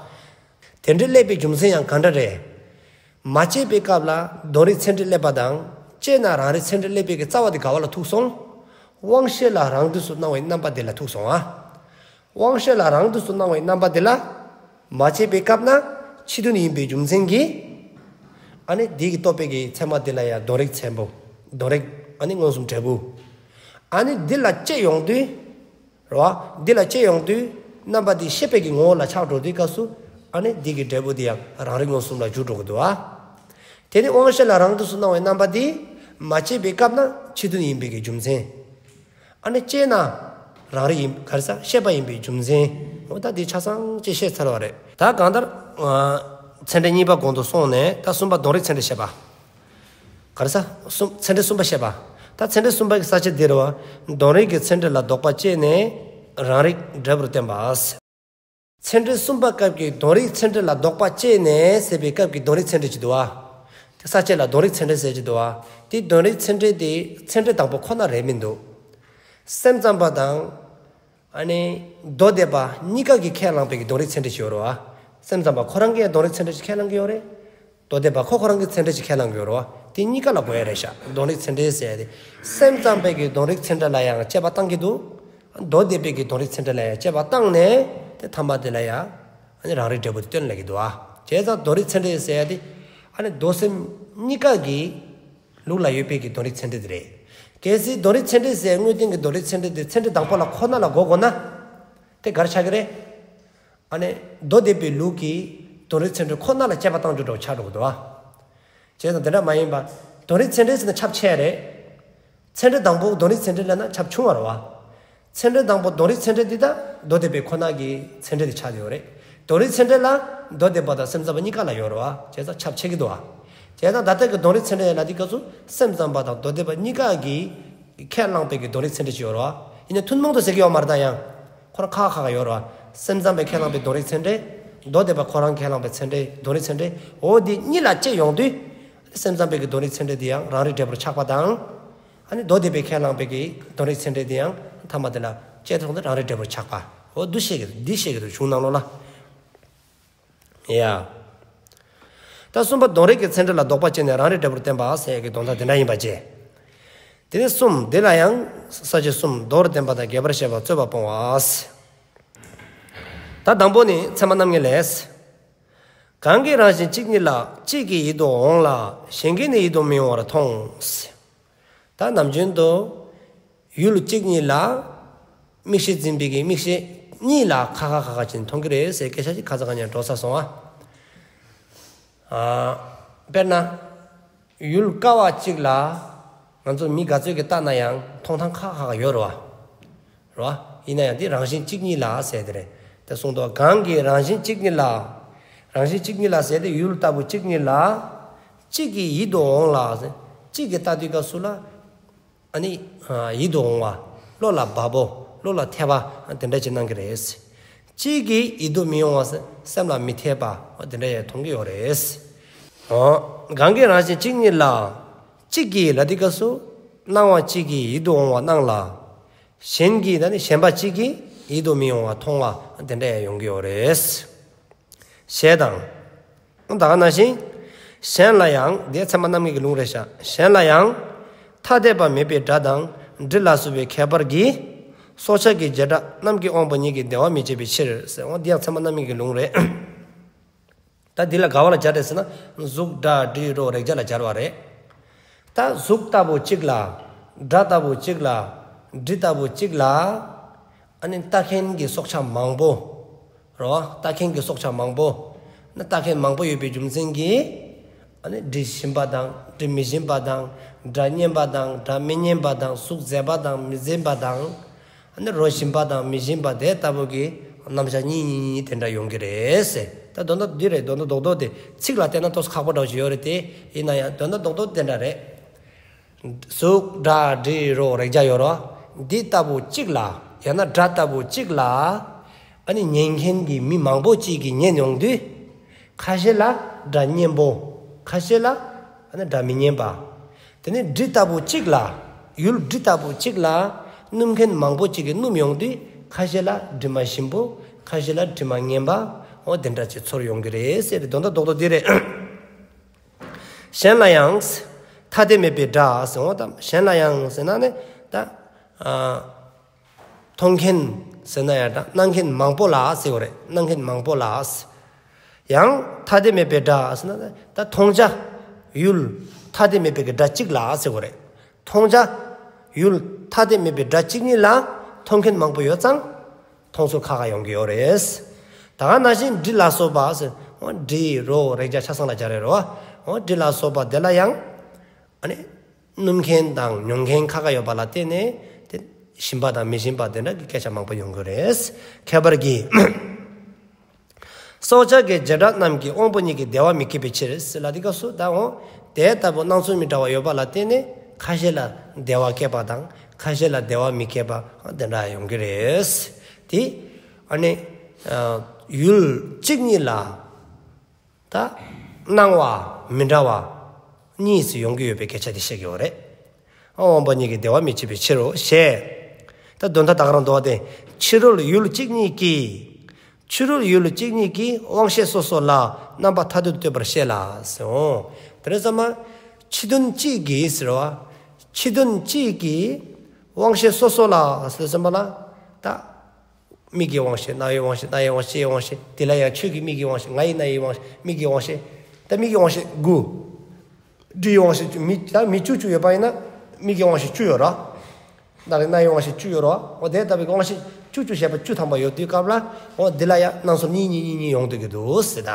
དེ་འདྲ་སླེབས་པའི་རྒྱུ་མཚན་ཡང་གང་འདྲ་རེད། མ་དཔྱད་པའི་སྐབས་ལ་དོན་རིག་ཚད་འབྲས་སླེབས་པ་དང་དཔྱད་ན་རང་རིག་ཚད་འབྲས་སླེབས་པའི་གི་རྩ་བ་དེ་ག་བ་ལ་ཐུག་སོང་། དབང་ཤེས་ལ་རང་དུས་སུ་སྣང་བའི་རྣམ་པ་དེ་ལ་ཐུག་སོང་ཨ། དབང་ཤེས་ལ་རང་དུས་སུ་སྣང་བའི་རྣམ་པ་དེ་ལ་མ་དཔྱད་པའི་སྐབས་ན་ཕྱི་དོན་ཡིན་པའི་རྒྱུ་མཚན་གྱིས། ཨ་ནི་དེ་གི་རྟོག་པའི་གི་ཚད་མ་དེ་ལ་ཡང་དོན་རིག་ཚད་འབྲས། དོན་རིག་ཨ་ནི་མངོན་སུམ་འབྲས་བུ། ཨ་ནི་འདི་ལ་དཔྱད་ཡོང་དུས། རེད་བ། འདི་ལ་དཔྱད་ཡོང་དུས་རྣམ་པ་འདི་ཤེས་པའི་གི་ངོ་བོ་ལ་ཆགས་འགྲོ་དུས་སྐབས་སུ་ཨ་ནི་འདི་གི་འབྲས་བུ་འདི་ཡང་རང་རིག་མངོན་སུམ་ལ་འགྱུར་འགྲོ་གི་འདུག་བ། དེ་ནི་དབང་ཤེས་ལ་རང་དུས་སུ་སྣང་བའི་རྣམ་པ་འདི་མ་དཔྱད་པའི་སྐབས་ན་ཕྱི་དོན་ཡིན་པའི་གི་རྒྱུ་མཚན། ཨ་ནི་དཔྱད་ན་རང་རིག་ཡིན་ག་རེ་ཟ་ཤེས་པ་ཡིན་པའི་རྒྱུ་མཚན། འོ་ད་འདི་ཆ་ཚང་ཅིག་བཤད་ཚར་བ་རེད། ད་གང་ལྟར་ཚད་འབྲས་གཉིས་པ་གོང་དུ་སོང་ནས་ད་གསུམ་པ་དོན་རིག་ཚད་འབྲས་བཤད་པ། ག་རེ་ཟ། གསུམ། ཚད་འབྲས་གསུམ་པ་བཤད་པ། ད་ཚད་འབྲས་གསུམ་པ་གི་ས་བཅད་འདི་རེད་བ། དོན་རིག་གི་ཚད་འབྲས་ལ་ལྡོག་པ་དཔྱད་ནས་རང་རིག་འབྲས་བུར་བསྟན་པ། ཚད་འབྲས་གསུམ་པ་སྐབས་ཀྱི་དོན་རིག་ཚད་འབྲས་ལ་ལྡོག་པ་དཔྱད་ནས་ཟེར་བའི་སྐབས་ཀྱི་དོན་རིག་ཚད་འབྲས་ཅིག་འདུག་བ། དེ་ས་བཅད་ལ་དོན་རིག་ཚད་འབྲས་ཟེར་གྱི་འདུག་བ། དེ་དོན་རིག་ཚད་འབྲས་དེ་ཚད་འབྲས་དང་པོ་ཁོ་ན་རེད་མི་འདུག་སེམས་ཙམ་པ་དང་། ཨ་ནི། མདོ་སྡེ་པ་གཉིས་ཀ་གིས་ཁས་བླངས་པའི་གི་དོན་རིག་ཚད་འབྲས་ཅིག་ཡོད་རེད་བ། སེམས་ཙམ་པ་ཁོ་རང་གིས་ཡང་དོན་རིག་ཚད་འབྲས་ཅིག་ཁས་བླངས་ཀྱི་ཡོད་རེད། མདོ་སྡེ་པ་ཁོ་ཁོ་རང་གི་ཚད་འབྲས་ཅིག་ཁས་བླངས་ཀྱི་ཡོད་རེད་བ། དེ་གཉིས་ཀ་ལ་གོ་ཡ་རེད་ཤག་དོན་རིག་ཚད་འབྲས་ཟེར་ཡ་དེ། སེམས་ཙམ་པའི་གི་དོན་རིག་ཚད་འབྲས་ལ་ཡང་དཔྱད་པ་བཏང་གི་འདུག་མདོ་སྡེ་པའི་གི་དོན་རིག་ཚད་འབྲས་ལ་ཡང་དཔྱད་པ་བཏང་ནས་དེ་ཐ་མ་དེ་ལ་ཡང་ཨ་ནི་རང་རིག་འབྲས་བུ་དེ་སྟོན་ལབ་ཀྱི་འདུག་ཨ། བྱས་ཙང་དོན་རིག་ཚད་འབྲས་ཟེར་ཡ་དེ་ཨ་ནི་མདོ་སེམས་གཉིས་ཀ་གི་ལུགས་ལ་ཡོད་པའི་གི་དོན་རིག་ཚད་འབྲས་དེ་རེད། གལ་སྲིད་དོན་རིག་ཚད་འབྲས་ཟེར་དངོས་བསྟན་གྱི་དོན་རིག་ཚད་འབྲས་དེ་ཚད་འབྲས་དང་པོ་ལ་ཁོ་ན་ལ་གོ་དགོས་ན། དེ་ག་རེ་ཆགས་ཀྱི་རེད། ཨ་ནི་མདོ་སྡེ་པའི་ལུགས་ཀྱི་དོན་རིག་ཚད་འབྲས་ཁོ་ན་ལ་དཔྱད་པ་བཏང་རྒྱུ་འདྲ་བོ་ཆགས་འགྲོ་གི་འདུག་བ། བྱས་ཙང་དེ་འདྲ་མ་ཡིན་པ། དོན་རིག་ཚད་འབྲས་ཟེར་ན་ཁྱབ་ཆེ་རེད། ཚད་འབྲས་དང་པོ་དོན་རིག་ཚད་འབྲས་ལབ་ན་ཁྱབ་ཆུང་བ་རེད་བ། ཚད་འབྲས་དང་པོ་དོན་རིག་ཚད་འབྲས་འདི་ད་མདོ་སྡེ་པའི་ཁོ་ན་གི་ཚད་འབྲས་དེ་ཆགས་ཡོད་རེད། དོན་རིག་ཚད་འབྲས་ལ་མདོ་སྡེ་པ་དང་སེམས་ཙམ་པ་གཉིས་ཀ་ལ་ཡོད་རེད་བ། བྱས་ཙང་ཁྱབ་ཆེ་གི་འདུག་བ། བྱས་ཙང་ད་ལྟ་གི་དོན་རིག་ཚད་འབྲས་ལ་འདི་སྐབས་སུ་སེམས་ཙམ་པ་དང་མདོ་སྡེ་པ་གཉིས་ཀ་གིས་ཁས་བླངས་པའི་གི་དོན་རིག་ཚད་འབྲས་ཅིག་ཡོད་རེད་བ། ཡིན་ནའི་ཐུན་མོང་དུ་ཟེར་གི་ཡོད་མ་རེད་ད་ཡང་། ཁོ་རང་ཁག་ཁག་ཡོད་རེད་བ། སེམས་ཙམ་པས་ཁས་བླངས་པའི་དོན་རིག་ཚད་འབྲས། མདོ་སྡེ་པ་ཁོ་རང་ཁས་བླངས་པའི་ཚད་འབྲས་དོན་རིག་ཚད་འབྲས། འོ་འདི་གཉིས་ལ་དཔྱད་ཡོང་དུས། སེམས་ཙམ་པའི་གི་དོན་རིག་ཚད་འབྲས་འདི་ཡང་རང་རིག་འབྲས་བུར་ཆགས་པ་དང་། ཨ་ནི་མདོ་སྡེ་པས་ཁས་བླངས་པའི་གི་དོན་རིག་ཚད་འབྲས་འདི་ཡང་ཐ་མ་དེ་ལ་དཔྱད་ཐོག་ཏུ་རང་རིག་འབྲས་བུར་ཆགས་པ། འོ་འདི་བཤད་ཀྱི་འདུག་འདི་བཤད་ཀྱི་འདུག་གཞུང་ནང་ལོགས་ལ། ཡ། ད་གསུམ་པ་དོན་རིག་གི་ཚད་འབྲས་ལ་ལྡོག་པ་བཅད་ནས་རང་རིག་འབྲས་བུར་བསྟན་པ་ཟེར་ཡ་གི་དོན་དག་དེ་འདྲ་ཡིན་པ་བཅས། དེ་ནས་གསུམ་དེ་ལ་ཡང་ས་བཅད་གསུམ་མདོར་བསྟན་པ་དང་རྒྱས་པར་བཤད་པ་རྩོད་པ་སྤོང་བ། ད་དང་པོ་ནི་ཚད་མ་རྣམ་ངེས་ལས། གང་གི་རང་བཞིན་གཅིག་ཉིད་ལ། གཅིག་གིས་ཡིད་དུ་འོང་ལ། གཞན་གྱིས་ནི་ཡིད་དུ་མི་འོང་བར་མཐོང་། ད་ནམ་རྒྱུན་དུ་ཡུལ་གཅིག་ཉིད་ལ་མིག་ཤེས་འཛིན་པའི་གི་མིག་ཤེས་གཉིས་ལ་ཁ་ཁ་ཁ་ཁ་ཅིག་མཐོང་གི་རེད་ཟེར་སྐད་ཆ་ཅིག་ཁ་ཙ་ཁ་ཉིན་འགྲོ་ཚར་སོང་ཨ། ཨ། དཔེར་ན། ཡུལ་ཀ་བ་གཅིག་ལ་ང་ཚོ་མི་ག་ཚོད་ཀྱིས་བལྟས་ན་ཡང་མཐོང་སྟངས་ཁ་ཁ་ཁ་ཡོད་རེད་བ། རེད་བ། ཡིན་ན་ཡང་དེ་རང་བཞིན་གཅིག་ཉིད་ལ་ཟེར་དེ་རེད། དེ་གསུངས་འདུག་གང་གི་རང་བཞིན་གཅིག་ཉིད་ལ། རང་བཞིན་གཅིག་ཉིད་ལ་ཟེར་དེ་ཡུལ་ལྟ་བུ་གཅིག་ཉིད་ལ། གཅིག་གིས་ཡིད་དུ་འོང་ལ་ཟེར། གཅིག་གིས་ལྟ་དུས་སྐབས་སུ་ལ། ཨ་ནི། ཡིད་དུ་འོང་བ། བློ་ལ་འབབ་པོ། བློ་ལ་འཐད་པ། དེ་འདྲ་ཅིག་སྣང་གི་རེད། གཅིག་གིས་ཡིད་དུ་མི་འོང་བ། སེམས་ལ་མི་འཐད་པ། དེ་འདྲ་ཡང་མཐོང་གི་ཡོད་རེད། འོ། གང་གི་རང་བཞིན་གཅིག་ཉིད་ལ། གཅིག་གིས་ལ་དེ་སྐབས་སུ། སྣང་བ་གཅིག་གིས་ཡིད་དུ་འོང་བ་སྣང་ལ། གཞན་གྱིས་ད་ནི་གཞན་པ་གཅིག་གིས་ཡིད་དུ་མི་འོང་བ་མཐོང་བ་དེ་འདྲ་ཡང་ཡོང་གི་ཡོད་རེད། ཞེས་དང་། ད་ག་ནང་བཞིན། གཞན་ལ་ཡང་དེ་ཚད་མ་རྣམ་ངེས་ཀྱི་ལུང་རེད་ཤག་གཞན་ལ་ཡང་། ཐ་དད་པ་མེད་པའི་སྒྲ་དང་དྲི་ལ་སོགས་པའི་ཁྱད་པར་གྱིས། སྲོག་ཆགས་ཀྱི་བྱེ་བྲག་རྣམས་ཀྱི་དབང་པོ་ཉིད་ཀྱིས་བདེ་བ་མི་བྱེད་པའི་ཕྱིར་ཟེར། འོ་འདི་ཡང་ཚད་མ་རྣམ་ངེས་ཀྱི་ལུང་རེད། ད་འདི་ལ་ག་བ་ལ་སྦྱར་རེད་ཟེར་ན། གཟུགས་སྒྲ་དྲི་རོ་རེག་བྱ་ལ་སྦྱར་བ་རེད། ད་གཟུགས་ལྟ་བུ་གཅིག་ལ། སྒྲ་ལྟ་བུ་གཅིག་ལ། དྲི་ལྟ་བུ་གཅིག་ལ། ཨ་ནི་ལྟ་མཁན་གྱི་སྲོག་ཆགས་མང་པོ། རེད་བ། ལྟ་མཁན་གྱི་སྲོག་ཆགས་མང་པོ། ན་ལྟ་མཁན་མང་པོ་ཡོད་པའི་རྒྱུ་མཚན་གྱིས། ཨ་ནི་དྲི་ཞིམ་པ་དང་དྲི་མི་ཞིམ་པ་དང་། སྒྲ་སྙན་པ་དང་སྒྲ་མི་སྙན་པ་དང་། གཟུགས་མཛེས་པ་དང་མི་མཛེས་པ་དང་། ཨ་ནི་རོ་ཞིམ་པ་དང་མི་ཞིམ་པ་དེ་ལྟ་བུ་གི་རྣམ་གཞག་གཉིས་གཉིས་གཉིས་དེ་འདྲ་ཡོང་གི་རེད་ཟེར། ད་དོན་དག་འདི་རེད། དོན་དག་རྡོག་རྡོག་དེ་ཚིག་ལ་བལྟས་ན་ཏོག་ཙམ་ཁག་པོ་འདྲ་བོ་ཞིག་ཡོད་རེད་དེ། ཡིན་ན་ཡང་དོན་དག་རྡོག་རྡོག་དེ་འདྲ་རེད། གཟུགས་སྒྲ་དྲི་རོ་རེག་བྱ་ཡོད་རེད་བ། འདི་ལྟ་བུ་གཅིག་ལ། ཡང་ན་སྒྲ་ལྟ་བུ་གཅིག་ལ། ཨ་ནི་ཉན་མཁན་གྱི་མི་མང་པོ་གཅིག་གིས་ཉན་ཡོང་དུས། ཁ་ཤས་ལ་སྒྲ་སྙན་པོ། ཁ་ཤས་ལ་ཨ་ནི་སྒྲ་མི་སྙན་པ། དེ་ནས་དྲི་ལྟ་བུ་གཅིག་ལ། ཡུལ་དྲི་ལྟ་བུ་གཅིག་ལ། སྣོམ་མཁན་མང་པོ་གཅིག་གིས་སྣོམ་ཡོང་དུས། ཁ་ཤས་ལ་དྲི་མ་ཞིམ་པོ། ཁ་ཤས་ལ་དྲི་མ་ངན་པ། འོ་དེ་འདྲ་ཅིག་ཚོར་ཡོང་གི་རེད་ཟེར་ཏེ་དོན་དག་རྡོག་རྡོག་འདི་རེད། གཞན་ལ་ཡང་། ཐ་དད་མེད་པའི་སྒྲ་ཟེར་འོ་ད་གཞན་ལ་ཡང་ཟེར་ན་ནི་ད། ཨ། མཐོང་མཁན་ཟེར་ན་ཡང་འདྲ། སྣང་མཁན་མང་པོ་ལ་ཟེར་བ་རེད། སྣང་མཁན་མང་པོ་ལ། ཡང་ཐ་དད་མེད་པའི་སྒྲ་ཟེར་ན་ད་མཐོང་བྱ་ཡུལ་ཐ་དད་མེད་པའི་གི་སྒྲ་གཅིག་ལ་ཟེར་བ་རེད། མཐོང་བྱ་ཡུལ་ཐ་དད་མེད་པའི་སྒྲ་གཅིག་ཉིད་ལ་མཐོང་མཁན་མང་པོ་ཡོད་ཙང་མཐོང་ཚུལ་ཁག་ཁག་ཡོང་གི་ཡོད་རེད། ད་ག་ནང་བཞིན་དྲི་ལ་སོགས་པ་ཟེར། འོ་དྲི་རོ་རེག་བྱ་ཆ་ཚང་ལ་སྦྱར་རེད་རོ། འོ་དྲི་ལ་སོགས་པ་དེ་ལ་ཡང་། ཨ་ནི། སྣོམ་མཁན་དང་མྱོང་མཁན་ཁག་ཁག་ཡོད་པ་ལ་བརྟེན་ནས་དེ་ཞིམ་པ་དང་མི་ཞིམ་པ་དེ་འདྲ་གི་སྐད་ཆ་མང་པོ་ཡོང་གི་རེད། ཁྱད་པར་གྱིས། སྲོག་ཆགས་ཀྱི་བྱེ་བྲག་རྣམས་ཀྱི་དབང་པོ་ཉིད་ཀྱིས་བདེ་བ་མི་སྐྱེད་པའི་ཕྱིར་ཟེར་ལ་དེ་སྐབས་སུ་ད་འོ་དེ་ལྟ་བུ་སྣང་ཚུལ་མི་འདྲ་བ་ཡོད་པ་ལ་བརྟེན་ནས་ཁ་ཤས་ལ་བདེ་བ་སྐྱེད་པ་དང་ཁ་ཤས་ལ་བདེ་བ་མི་སྐྱེད་པ་དེ་འདྲ་ཡོང་གི་རེད། དེ་ཨ་ནི་ཡུལ་གཅིག་ཉིད་ལ། ད། སྣང་བ་མི་འདྲ་བ་གཉིས་སུ་ཡོང་གི་ཡོད་པའི་སྐད་ཆ་དེ་བཤད་ཀྱི་ཡོད་རེད། དབང་པོ་ཉིད་ཀྱིས་བདེ་བ་མི་སྐྱེད་པའི་ཕྱིར་རོ་ཞེས། ད་དོན་དག་ད་ག་རང་འདུག་སྟེ། ཕྱི་རོལ་ཡུལ་གཅིག་ཉིད་ཀྱིས། ཕྱི་རོལ་ཡུལ་གཅིག་ཉིད་ཀྱི་དབང་ཤེས་སོ་སོ་ལ་རྣམ་པ་ཐ་དད་དུ་ལྟོས་པར་བཤད་ལ་ཟེར་འོང་། དེ་ནས་ཚང་མ་ཕྱི་དོན་གཅིག་གི་ཟེར་བ། ཕྱི་དོན་གཅིག་གི་དབང་ཤེས་སོ་སོ་ལ་ཟེར་ཙམ་པ་ལ། ད་མིག་གི་དབང་ཤེས། རྣ་བའི་དབང་ཤེས། སྣ་ཡི་དབང་ཤེས། ལྕེའི་དབང་ཤེས། དེ་ལ་ཡང་ཆོས་ཀྱི་མིག་གི་དབང་ཤེས། ངའི་སྣ་ཡི་དབང་ཤེས། མིག་གི་དབང་ཤེས། ད་མིག་གི་དབང་ཤེས་དགུ། དྲི་ཡི་དབང་ཤེས་བཅུ། མི་ད་མི་བཅུ་བཅུ་ཡོད་པ་ཡིན་ན་མིག་གི་དབང་ཤེས་བཅུ་ཡོད་རེད། ད་རེས་སྣ་ཡི་དབང་ཤེས་བཅུ་ཡོད་རེད། འོ་དེ་ལྟ་བུའི་དབང་ཤེས་བཅུ་བཅུ་ཞེས་པ་བཅུ་ཐམ་པ་ཡོད་དུས་སྐབས་ལ། འོ་འདི་ལ་ཡང་སྣང་ཚུལ་གཉིས་གཉིས་གཉིས་གཉིས་ཡོང་སྡོད་ཀྱི་འདུག་ཟེར། ད་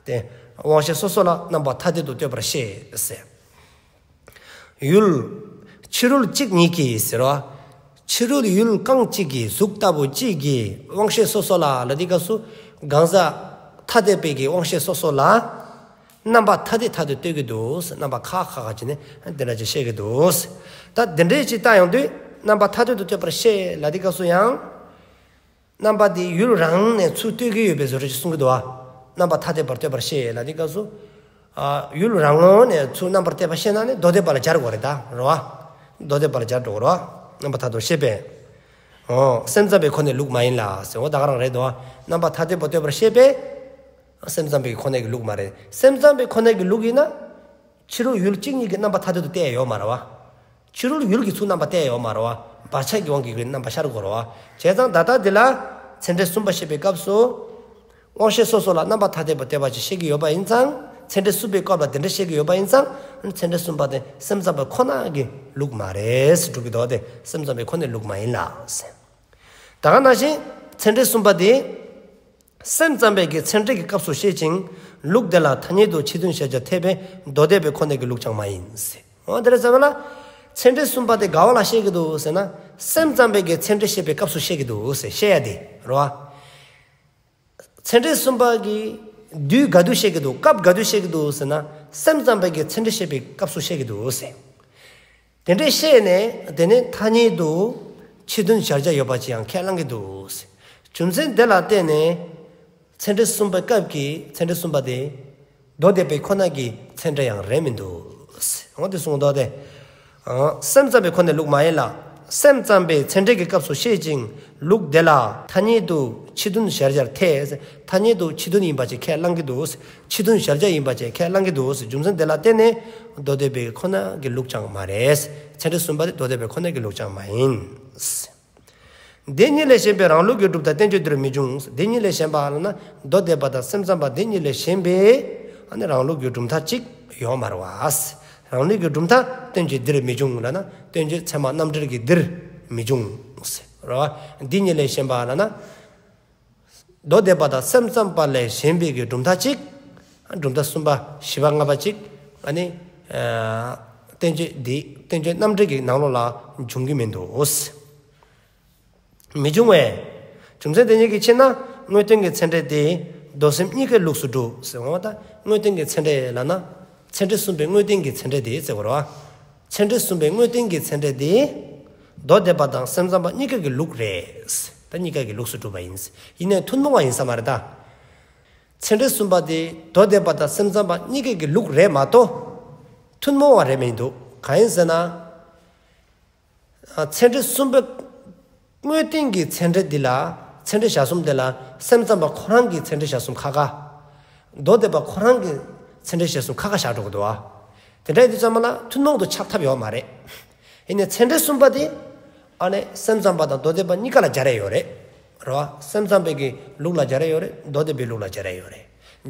དེ་དབང་ཤེས་སོ་སོ་ལ་རྣམ་པ་ཐ་དད་དུ་ལྟོས་པར་བཤད་ཟེར། ཡུལ་ཕྱི་རོལ་གཅིག་ཉིད་ཀྱི་ཟེར་བ། ཕྱི་རོལ་ཡུལ་རྐང་གཅིག་གི་གཟུགས་ལྟ་བུ་གཅིག་གི་དབང་ཤེས་སོ་སོ་ལ་ལ་དེའི་སྐབས་སུ་གང་ཟག་ཐ་དད་པའི་གི་དབང་ཤེས་སོ་སོ་ལ་རྣམ་པ་ཐ་དད་ཐ་དད་ལྟོས་ཀྱི་འདུག། རྣམ་པ་ཁ་ཁ་ཁ་བྱས་ནས་དེ་འདྲ་ཅིག་བཤད་ཀྱི་འདུག། ད་དེ་འདྲའི་ཅིག་བལྟ་ཡོང་དུས་རྣམ་པ་ཐ་དད་དུ་ལྟོས་པར་བཤད་ལ་དེའི་སྐབས་སུ་ཡང་། རྣམ་པ་དེ་ཡུལ་རང་ནས་ཚུར་ལྟོས་ཀྱི་ཡོད་པའི་བཟོ་འདྲ་ཅིག་གསུང་གི་འདུག་བ། རྣམ་པ་ཐ་དད་པར་ལྟོས་པར་བཤད་ལ་དེའི་སྐབས་སུ། ཨ་ཡུལ་རང་ངོས་ནས་ཚུར་རྣམ་པར་བལྟས་པ་ཤེས་ན་ནི་མདོ་སྡེ་པ་ལ་སྦྱར་དགོས་རེད་ད་རེད་བ། མདོ་སྡེ་པ་ལ་སྦྱར་འགྲོ་རེད་བ། རྣམ་པ་ཐ་དད་བཤད་པས། ཨོ་སེམས་ཙམ་པའི་ཁོ་ནའི་ལུགས་མ་ཡིན་ལ་ཟེར། འོ་ད་ག་རང་རེད་དོ། རྣམ་པ་ཐ་དད་པར་ལྟོས་པར་བཤད་པས། སེམས་ཙམ་པའི་ཁོ་ནའི་གི་ལུགས་མ་རེད། སེམས་ཙམ་པའི་ཁོ་ནའི་གི་ལུགས་ཡིན་ན། ཕྱི་རོལ་ཡུལ་གཅིག་ཉིད་ཀྱི་རྣམ་པ་ཐ་དད་དུ་བལྟས་ཡོད་མ་རེད་བ། ཕྱི་རོལ་ཡུལ་གྱི་ཚུར་རྣམ་པ་བལྟས་ཡོད་མ་རེད་བ། བག་ཆགས་ཀྱི་དབང་གིས་རྣམ་པ་ཤར་དགོས་རེད་བ། བྱས་ཙང་ད་ལྟ་འདི་ལ་ཚད་འབྲས་གསུམ་པ་བཤད་པའི་སྐབས་སུ། དབང་ཤེས་སོ་སོ་ལ་རྣམ་པ་ཐ་དད་པར་ལྟོས་པ་ཅིག་བཤད་ཀྱི་ཡོད་པ་ཡིན་ཙང་། ཚད་འབྲས་གསུམ་པའི་སྐབས་ལ་དེ་འདྲ་བཤད་ཀྱི་ཡོད་པ་ཡིན་ཙང་། ཚད་འབྲས་གསུམ་པ་དེ་སེམས་ཙམ་པ་ཁོ་ན་གི་ལུགས་མ་རེད་ཟེར་སྒྲུབ་ཀྱི་འདུག། དེ་སེམས་ཙམ་པའི་ཁོ་ནའི་ལུགས་མ་ཡིན་ལ་ཟེར། ད་ག་ནང་བཞིན་ཚད་འབྲས་གསུམ་པ་དེ། སེམས་ཙམ་པའི་གི་ཚད་འབྲས་ཀྱི་སྐབས་སུ་བཤད་ཅིང་། ལུགས་དེ་ལ་ཐ་སྙད་དུ་ཕྱི་དོན་གཞལ་བྱར་འཐད་པས་མདོ་སྡེ་པའི་ཁོ་ནའི་གི་ལུགས་ཀྱང་མ་ཡིན་ཟེར། འོ་དེ་རེད་ཟེར་བ་ལ། ཚད་འབྲས་གསུམ་པ་དེ་ག་བ་ལ་བཤད་ཀྱི་འདུག་ཟེར་ན། སེམས་ཙམ་པའི་གི་ཚད་འབྲས་བཤད་པའི་སྐབས་སུ་བཤད་ཀྱི་འདུག་ཟེར། བཤད་ཡ་དེ་རེད་བ། ཚད་འབྲས་གསུམ་པ་གི་དུས་ག་དུས་བཤད་ཀྱི་འདུག། སྐབས་ག་དུས་བཤད་ཀྱི་འདུག་ཟེར་ན། སེམས་ཙམ་པའི་གི་ཚད་འབྲས་བཤད་པའི་སྐབས་སུ་བཤད་ཀྱི་འདུག་ཟེར། དེ་འདྲའི་བཤད་ནས་དེ་ནས་ཐ་སྙད་དུ་ཕྱི་དོན་གཞལ་བྱ་ཡོད་པ་ཅིག་ཡང་ཁས་བླང་གི་འདུག། རྒྱུ་མཚན་དེ་ལ་བརྟེན་ནས་ཚད་འབྲས་གསུམ་པའི་སྐབས་ཀྱི་ཚད་འབྲས་གསུམ་པ་དེ་མདོ་སྡེ་པའི་ཁོ་ན་གི་ཚད་འབྲས་ཡང་རེད་མི་འདུག། འོ་དེ་གསུངས་འདུག་སྟེ། སེམས་ཙམ་པའི་ཁོ་ནའི་ལུགས་མ་ཡིན་ལ། སེམས་ཙམ་པའི་ཚད་འབྲས་ཀྱི་སྐབས་སུ་བཤད་ཅིང་། ལུགས་དེ་ལ་ཐ་སྙད་དུ་ཕྱི་དོན་གཞལ་བྱར་འཐད། ཐ་སྙད་དུ་ཕྱི་དོན་ཡིན་པ་ཅིག་ཁས་བླང་གི་འདུག། ཕྱི་དོན་གཞལ་བྱ་ཡིན་པ་ཅིག་ཁས་བླང་གི་འདུག། རྒྱུ་མཚན་དེ་ལ་བརྟེན་ནས་མདོ་སྡེ་པའི་ཁོ་ན་གི་ལུགས་ཀྱང་མ་རེད། ཚད་འབྲས་གསུམ་པ་དེ་མདོ་སྡེ་པའི་ཁོ་ན་གི་ལུགས་ཀྱང་མ་ཡིན། དེ་ཉིད་ལས་གཞན་པའི་རང་ལུགས་ཀྱི་གྲུབ་མཐའ་བསྟན་བཅོས་འདིར་མི་འབྱུང་། དེ་ཉིད་ལས་གཞན་པ་ལབ་ན་མདོ་སྡེ་པ་དང་སེམས་ཙམ་པ་དེ་ཉིད་ལས་གཞན་པའི་ཨ་ནི་རང་ལུགས་ཀྱི་གྲུབ་མཐའ་ཅིག་ཡོད་མ་རེད་བ། རང་ལུགས་ཀྱི་གྲུབ་མཐའ་བསྟན་བཅོས་འདིར་མི་འབྱུང་ལབ་ན། བསྟན་བཅོས་ཚད་མ་རྣམ་འགྲེལ་གྱི་འདིར་མི་འབྱུང་། རེད་བ། འདི་ཉིད་ལས་གཞན་པ་ལབ་ན། མདོ་སྡེ་པ་དང་སེམས་ཙམ་པ་ལས་གཞན་པའི་གི་གྲུབ་མཐའ་ཅིག། གྲུབ་མཐའ་གསུམ་པ་བཞི་པ་ལྔ་པ་ཅིག། ཨ་ནི་ཨ་བསྟན་བཅོས་འདི་བསྟན་བཅོས་རྣམ་འགྲེལ་གྱི་ནང་ལོགས་ལ་འབྱུང་གི་མི་འདུག། མི་འབྱུང་བས། རྒྱུ་མཚན་དེ་ཉིད་ཀྱི་ཕྱིར་ན་དངོས་བསྟན་གྱི་ཚད་འབྲས་དེ་མདོ་སེམས་གཉིས་ཀའི་ལུགས་སུ་གྲུབ་ཟེར་འོང་བ་དང་། དངོས་བསྟན་གྱི་ཚད་འབྲས་ལབ་ན་ཚད་འབྲས་གསུམ་པའི་དངོས་བསྟན་གྱི་ཚད་འབྲས་དེ་ཟེར་དགོས་རེད་བ། ཚད་འབྲས་གསུམ་པའི་དངོས་བསྟན་གྱི་ཚད་འབྲས་དེ་མདོ་སྡེ་པ་དང་སེམས་ཙམ་པ་གཉིས་ཀ་གི་ལུགས་རེད། ད་གཉིས་ཀ་གི་ལུགས་སུ་གྲུབ་པ་ཡིན། ཡིན་ནའི་ཐུན་མོང་བ་ཡིན་ས་མ་རེད་ད། ཚད་འབྲས་གསུམ་པ་དེ་མདོ་སྡེ་པ་དང་སེམས་ཙམ་པ་གཉིས་ཀ་གི་ལུགས་རེད་མ་གཏོགས་ཐུན་མོང་བ་རེད་མི་འདུག། གང་ཡིན་ཟེར་ན། ཚད་འབྲས་གསུམ་པའི་དངོས་བསྟན་གྱི་ཚད་འབྲས་འདི་ལ། ཚད་འབྲས་བཞག་གསུམ་འདི་ལ་སེམས་ཙམ་པ་ཁོ་རང་གི་ཚད་འབྲས་བཞག་གསུམ་ཁ་ཁ། མདོ་སྡེ་པ་ཁོ་རང་གི་ཚད་འབྲས་བཞག་གསུམ་ཁ་ཁ་བཞག་འགྲོ་གི་འདུག་བ། དེ་འདྲ་ཡིན་དུས་ཙམ་པ་ལ་ཐུན་མོང་དུ་ཁྱབ་ཐབས་ཡོད་མ་རེད། ཡིན་ནའི་ཚད་འབྲས་གསུམ་པ་དེ་ཨ་ནི་སེམས་ཙམ་པ་དང་མདོ་སྡེ་པ་གཉིས་ཀ་ལ་སྦྱར་ཡ་ཡོད་རེད། རེད་བ། སེམས་ཙམ་པའི་གི་ལུགས་ལ་སྦྱར་ཡ་ཡོད་རེད། མདོ་སྡེ་པའི་ལུགས་ལ་སྦྱར་ཡ་ཡོད་རེད།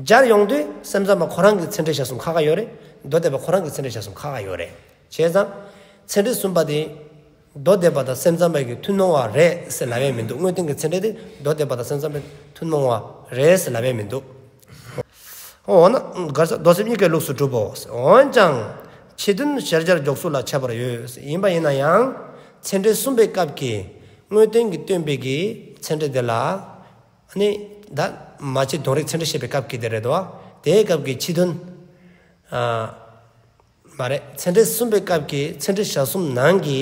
སྦྱར་ཡོང་དུས་སེམས་ཙམ་པ་ཁོ་རང་གི་ཚད་འབྲས་བཞག་གསུམ་ཁ་ཁ་ཡོད་རེད། མདོ་སྡེ་པ་ཁོ་རང་གི་ཚད་འབྲས་བཞག་གསུམ་ཁ་ཁ་ཡོད་རེད། བྱས་ཙང་ཚད་འབྲས་གསུམ་པ་དེ་མདོ་སྡེ་པ་དང་སེམས་ཙམ་པའི་གི་ཐུན་མོང་བ་རེད་ཟེར་ལབ་ཡ་མི་འདུག། དངོས་བསྟན་གྱི་ཚད་འབྲས་དེ་མདོ་སྡེ་པ་དང་སེམས་ཙམ་པའི་ཐུན་མོང་བ་རེད་ཟེར་ལབ་ཡ་མི་འདུག། འོ་ན་ག་རེ་ཟེར། མདོ་སེམས་གཉིས་ཀའི་ལུགས་སུ་གྲུབ་བོ། འོན་ཀྱང་ཕྱི་དོན་གཞལ་བྱར་འཇོག་ཚུལ་ལ་ཁྱད་པར་ཡོད། ཡིན་པ་ཡིན་ན་ཡང་ཚད་འབྲས་གསུམ་པའི་སྐབས་ཀྱི་དངོས་བསྟན་གྱིས་སྟོན་པའི་གི་ཚད་འབྲས་དེ་ལ། ཨ་ནི་ད་མ་ཕྱི་དོན་རིག་ཚད་འབྲས་བཤད་པའི་སྐབས་ཀྱི་དེ་རེད་དོ། དེའི་སྐབས་ཀྱི་ཕྱི་དོན། ཨ་མ་རེད། ཚད་འབྲས་གསུམ་པའི་སྐབས་ཀྱི་ཚད་འབྲས་བཞག་གསུམ་ནང་གི་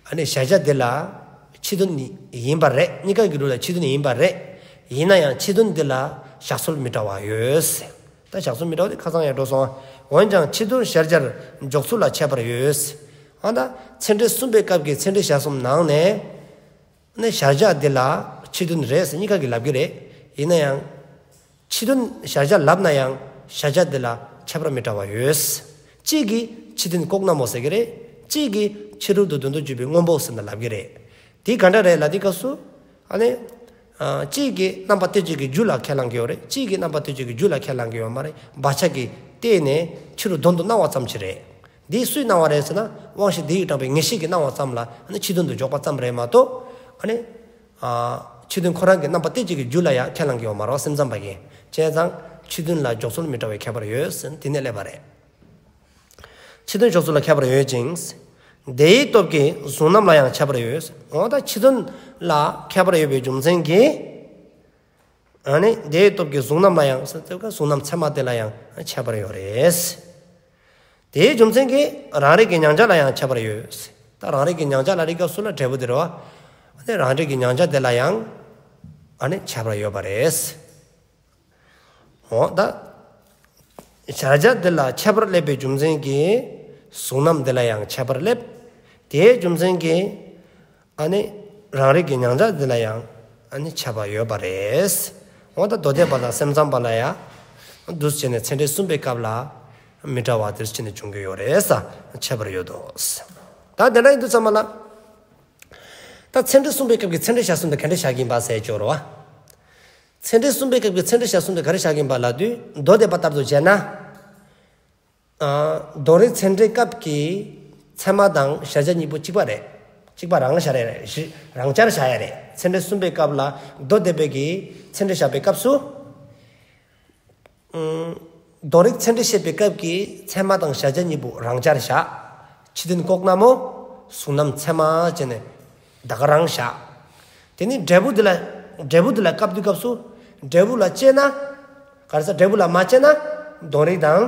ཨ་ནི་གཞལ་བྱ་དེ་ལ་ཕྱི་དོན་ཡིན་པ་རེད། གཉིས་ཀ་གི་ལུགས་ལ་ཕྱི་དོན་ཡིན་པ་རེད། ཡིན་ན་ཡང་ཕྱི་དོན་དེ་ལ་བཞག་སྲོལ་མི་འདྲ་བ་ཡོད། ད་བཞག་སྲོལ་མི་འདྲ་བ་དེ་ཁ་སང་ཡང་འགྲོ་སོང་། འོན་ཀྱང་ཕྱི་དོན་གཞལ་བྱར་འཇོག་ཚུལ་ལ་ཁྱད་པར་ཡོད། ཨ་ད་ཚད་འབྲས་གསུམ་པའི་སྐབས་ཀྱི་ཚད་འབྲས་བཞག་གསུམ་ནང་ནས། ནས་གཞལ་བྱ་འདི་ལ་ཕྱི་དོན་རེད་ཟེར་གཉིས་ཀ་གིས་ལབ་ཀྱི་རེད། ཡིན་ན་ཡང་ཕྱི་དོན་གཞལ་བྱ་ལབ་ན་ཡང་གཞལ་བྱ་དེ་ལ་ཁྱད་པར་མི་འདྲ་བ་ཡོད། གཅིག་གིས་ཕྱི་དོན་ལྐོག་ན་མོ་ཟེར་གྱི་རེད། གཅིག་གིས་ཕྱི་རོལ་དུ་དོན་དུ་གྱུར་པའི་སྔོན་པོ་ཟེར་ནས་ལབ་ཀྱི་རེད། དེ་ག་འདྲ་རེད་ལབ་དུས་སྐབས་སུ། ཨ་ནི། ཨ། གཅིག་གིས་རྣམ་པ་གཏོད་བྱེད་ཀྱི་རྒྱུ་ལ་ཁས་བླང་གི་ཡོད་རེད། གཅིག་གིས་རྣམ་པ་གཏོད་བྱེད་ཀྱི་རྒྱུ་ལ་ཁས་བླང་གི་ཡོད་མ་རེད། བག་ཆགས་ཀྱིས་བརྟེན་ནས་ཕྱི་རོལ་དོན་དུ་སྣང་བ་ཙམ་ཞིག་རེད། འདི་སུས་སྣང་བ་རེད་ཟེར་ན། དབང་ཤེས་དེ་ཡིས་དྲངས་པའི་ངེས་ཤེས་ཀྱིས་སྣང་བ་ཙམ་ལ། ཨ་ནི་ཕྱི་དོན་དུ་འཇོག་པ་ཙམ་རེད་མ་གཏོགས། ཨ་ནི། ཨ། ཕྱི་དོན་ཁོ་རང་གི་རྣམ་པ་གཏོད་བྱེད་ཀྱི་རྒྱུ་ལ་ཡང་ཁས་བླང་གི་ཡོད་མ་རེད། སེམས་ཙམ་པ་གིས། བྱས་ཙང་ཕྱི་དོན་ལ་འཇོག་ཚུལ་མི་འདྲ་བའི་ཁྱད་པར་ཡོད་ཟེར་ནས་དེ་ནས་སླེབས་པ་རེད། ཕྱི་དོན་འཇོག་ཚུལ་ལ་ཁྱད་པར་ཡོད་ཅིང་། དེའི་སྟོབས་ཀྱིས་གཟུང་རྣམ་ལ་ཡང་ཁྱད་པར་ཡོད། འོ་ད་ཕྱི་དོན་ལ་ཁྱད་པར་ཡོད་པའི་རྒྱུ་མཚན་གྱིས། ཨ་ནི་དེའི་སྟོབས་ཀྱིས་གཟུང་རྣམ་ལ་ཡང་ཟེར་དུས་གཟུང་རྣམ་ཚད་མ་དེ་ལ་ཡང་ཁྱད་པར་ཡོད་རེད། དེའི་རྒྱུ་མཚན་གྱིས་རང་རིག་གི་མྱང་བྱ་ལ་ཡང་ཁྱད་པར་ཡོད། ད་རང་རིག་གི་མྱང་བྱ་ལ་རིག་སྐབས་སུ་ལ་འབྲས་བུ་དེ་རེད་བ། ཨ་ནི་རང་རིག་གི་མྱང་བྱ་དེ་ལ་ཡང་ཨ་ནི་ཁྱད་པར་ཡོད་པ་རེད། འོ་ད། གཞལ་བྱ་དེ་ལ་ཁྱད་པར་སླེབས་པའི་རྒྱུ་མཚན་གྱིས་གཟུང་རྣམ་དེ་ལ་ཡང་ཁྱད་པར་སླེབས། དེའི་རྒྱུ་མཚན་གྱིས་ཨ་ནི་རང་རིག་གི་མྱང་བྱ་དེ་ལ་ཡང་ཨ་ནི་ཁྱད་པར་ཡོད་པ་རེད། འོ་ད་མདོ་སྡེ་པ་དང་སེམས་ཙམ་པ་ལ་ཡང་འདུག་སེ་བྱས་ནས་ཚད་འབྲས་གསུམ་པའི་སྐབས་ལ་མི་འདྲ་བ་དེ་འདྲ་བྱས་ནས་འབྱུང་གི་ཡོད་རེད་ས། ཁྱད་པར་ཡོད་དོ། ད་དེ་འདྲ་ཡིན་དུས་ཙམ་པ་ལ། ད་ཚད་འབྲས་གསུམ་པའི་སྐབས་ཀྱི་ཚད་འབྲས་བཞག་གསུམ་དེ་ག་འདྲ་བཞག་གི་ཡིན་པ་ཟེར་ཅོག་རོ། ཚད་འབྲས་གསུམ་པའི་སྐབས་ཀྱི་ཚད་འབྲས་བཞག་གསུམ་དེ་ག་རེ་བཞག་གི་ཡིན་པ་ལབ་དུས་མདོ་སྡེ་པ་ལྟར་དུ་བྱས་ན། ཨ། དོན་རིག་ཚད་འབྲས་སྐབས་ཀྱི་ཚད་མ་དང་གཞལ་བྱ་གཉིས་པོ་གཅིག་པ་རེད། གཅིག་པ་རང་བཞག་རེད། རང་སྦྱར་བཞག་ཡ་རེད། ཚད་འབྲས་གསུམ་པའི་སྐབས་ལ་མདོ་སྡེ་པའི་གི་ཚད་འབྲས་བཞག་པའི་སྐབས་སུ། ཨུམ། དོན་རིག་ཚད་འབྲས་བཤད་པའི་སྐབས་ཀྱི་ཚད་མ་དང་གཞལ་བྱ་གཉིས་པོ་རང་སྦྱར་བཞག་ཕྱི་དོན་ལྐོག་ན་མོ། གཟུང་རྣམ་ཚད་མ་བྱས་ནས་ད་ག་རང་བཞག་དེ་ནི་འབྲས་བུ་འདི་ལ། འབྲས་བུ་འདི་ལ་སྐབས་དུས་སྐབས་སུ་འབྲས་བུ་ལ་དཔྱད་ན། ག་རེ་ཟེར། འབྲས་བུ་ལ་མ་དཔྱད་ན་དོན་རིག་དང་།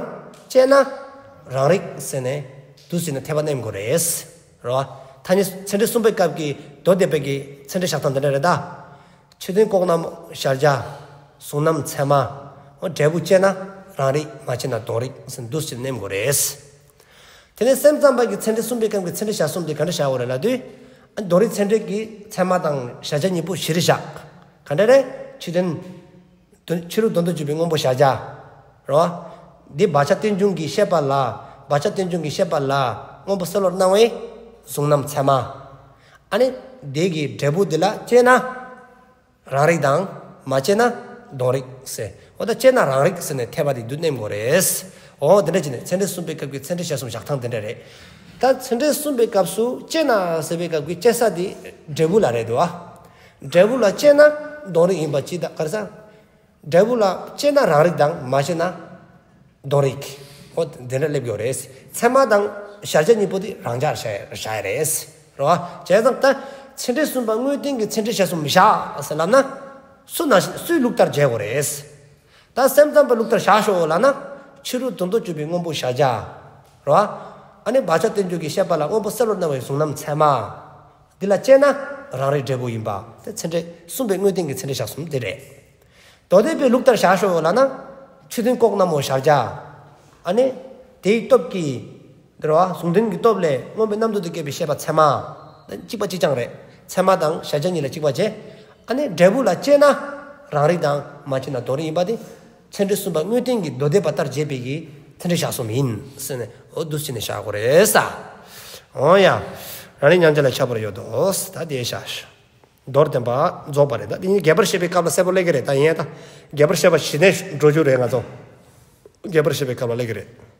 དཔྱད་ན་རང་རིག་ཟེར་ནས་འདུག་སེ་བྱས་ནས་འཐེབ་པ་བསྣན་དགོས་རེད། རེད་བ། ཐ་སྙད་ཚད་འབྲས་གསུམ་པའི་སྐབས་ཀྱི་མདོ་སྡེ་པའི་གི་ཚད་འབྲས་བཞག་སྟངས་འདི་འདྲ་རེད་ད། ཕྱི་དོན་ལྐོག་ན་མོ་གཞལ་བྱ། གཟུང་རྣམ་ཚད་མ། འོ་འབྲས་བུ་དཔྱད་ན་རང་རིག་མ་དཔྱད་ན་དོན་རིག་ཟེར་འདུག་སེ་བསྣན་དགོས་རེད། དེ་ནས་སེམས་ཙམ་པ་གི་ཚད་འབྲས་གསུམ་པའི་སྐབས་ཀྱི་ཚད་འབྲས་བཞག་གསུམ་དེ་ག་འདྲ་བཞག་ཡོད་རེད་ལབ་དུས། དོན་རིག་ཚད་འབྲས་ཀྱི་ཚད་མ་དང་གཞལ་བྱ་གཉིས་པོ་གཞིར་བཞག་ག་འདྲ་རེད། ཕྱི་དོན། དོན། ཕྱི་རོལ་དོན་དུ་གྱུར་པའི་སྔོན་པོ་གཞལ་བྱ། རེད་བ། འདི་བག་ཆགས་རྟེན་འབྱུང་གི་ཤེས་པ་ལ། བག་ཆགས་རྟེན་འབྱུང་གི་ཤེས་པ་ལ་སྔོན་པོ་གསལ་བར་སྣང་བའི་གཟུང་རྣམ་ཚད་མ། ཨ་ནི་དེ་གི་འབྲས་བུ་དེ་ལ་དཔྱད་ན་རང་རིག་དང་། མ་དཔྱད་ན་དོན་རིག་ཟེར། འོ་ད་དཔྱད་ན་རང་རིག་ཟེར་ནས་འཐེབ་པ་དེ་འདུག་བསྣན་དགོས་རེད། འོ་དེ་འདྲ་བྱས་ནས་ཚད་འབྲས་གསུམ་པའི་སྐབས་ཀྱི་ཚད་འབྲས་བཞག་གསུམ་བཞག་སྟངས་དེ་འདྲ་རེད། ད་ཚད་འབྲས་གསུམ་པའི་སྐབས་སུ་དཔྱད་ན་ཟེར་བའི་སྐབས་ཀྱི་དཔྱད་ས་དེ་འབྲས་བུ་ལ་རེད་འདུག་ཨ། འབྲས་བུ་ལ་དཔྱད་ན་དོན་རིག་ཡིན་པ་ཅི་ད་ག་རེ་ཟེར། འབྲས་བུ་ལ་དཔྱད་ན་རང་རིག་དང་མ་དཔྱད་ན་དོན་རིག་འོ་དེ་འདྲ་སླེབས་ཡོད་རེད། ཚད་མ་དང་གཞལ་བྱ་གཉིས་པོ་དེ་རང་སྦྱར་བཞག་བཞག་ཡ་རེད། རེད་བ། བྱས་ཙང་ད་ཚད་འབྲས་གསུམ་པ་དངོས་བསྟན་གྱི་ཚད་འབྲས་བཞག་གསུམ་བཞག་ཟེར་ལབ་ན། སུ་ན་སུའི་ལུགས་ལྟར་བྱེད་དགོས་རེད། ད་སེམས་ཙམ་པའི་ལུགས་ལྟར་བཞག་ཤོག་ལབ་ན། ཕྱི་རོལ་དོན་དུ་གྱུར་པའི་སྔོན་པོ་གཞལ་བྱ། རེད་བ། ཨ་ནི་བག་ཆགས་རྟེན་འབྱུང་གི་ཤེས་པ་ལ་སྔོན་པོ་གསལ་བར་སྣང་བའི་གཟུང་རྣམ་ཚད་མ། འདི་ལ་དཔྱད་ན་རང་རིག་འབྲས་བུ་ཡིན་པ། དེ་ཚད་འབྲས་གསུམ་པའི་དངོས་བསྟན་གྱི་ཚད་འབྲས་བཞག་གསུམ་དེ་རེད། མདོ་སྡེ་པའི་ལུགས་ལྟར་བཞག་ཤོག་ལབ་ན། ཕྱི་དོན་ལྐོག་ན་མོ་གཞལ་བྱ། ཨ་ནི། དེའི་སྟོབས་ཀྱིས། འདི་རེད་བ། གཟུང་དོན་གྱི་སྟོབས་ལས་སྔོན་པོའི་རྣམ་ལྡན་དུ་སྐྱེས་པའི་ཤེས་པ་ཚད་མ། གཅིག་པ་གཅིག་རྐྱང་རེད། ཚད་མ་དང་གཞལ་བྱ་གཉིས་ལ་གཅིག་པ་བྱས། ཨ་ནི་འབྲས་བུ་ལ་དཔྱད་ན་རང་རིག་དང་མ་དཔྱད་ན་དོན་རིག་ཡིན་པ་དེ། ཚད་འབྲས་གསུམ་པ་དངོས་བསྟན་གྱི་མདོ་སྡེ་པ་ལྟར་བྱས་པའི་གི་ཚད་འབྲས་བཞག་གསུམ་ཡིན་ཟེར་ནས་འོ་འདུག་སེ་བྱས་ནས་བཞག་དགོས་རེད་ས། འོ་ཡ། རང་རིག་མྱང་བྱ་ལ་ཁྱད་པར་ཡོད་དོ། ད་དེ་བཞག་མདོར་བསྟན་པ་རྫོགས་པ་རེད། ད་དེ་ནི་རྒྱས་པར་བཤད་པའི་སྐབས་ལ་གསལ་པོ་སླེབས་ཀྱི་རེད། ད་ཡིན་ཡང་ད་རྒྱས་པར་བཤད་པ་གཞི་ནས་འགྲོ་རྒྱུ་རེད་ང་ཚོ། རྒྱས་པར་བཤད་པའི་སྐབས་ལ་སླེབས་ཀྱི་རེད།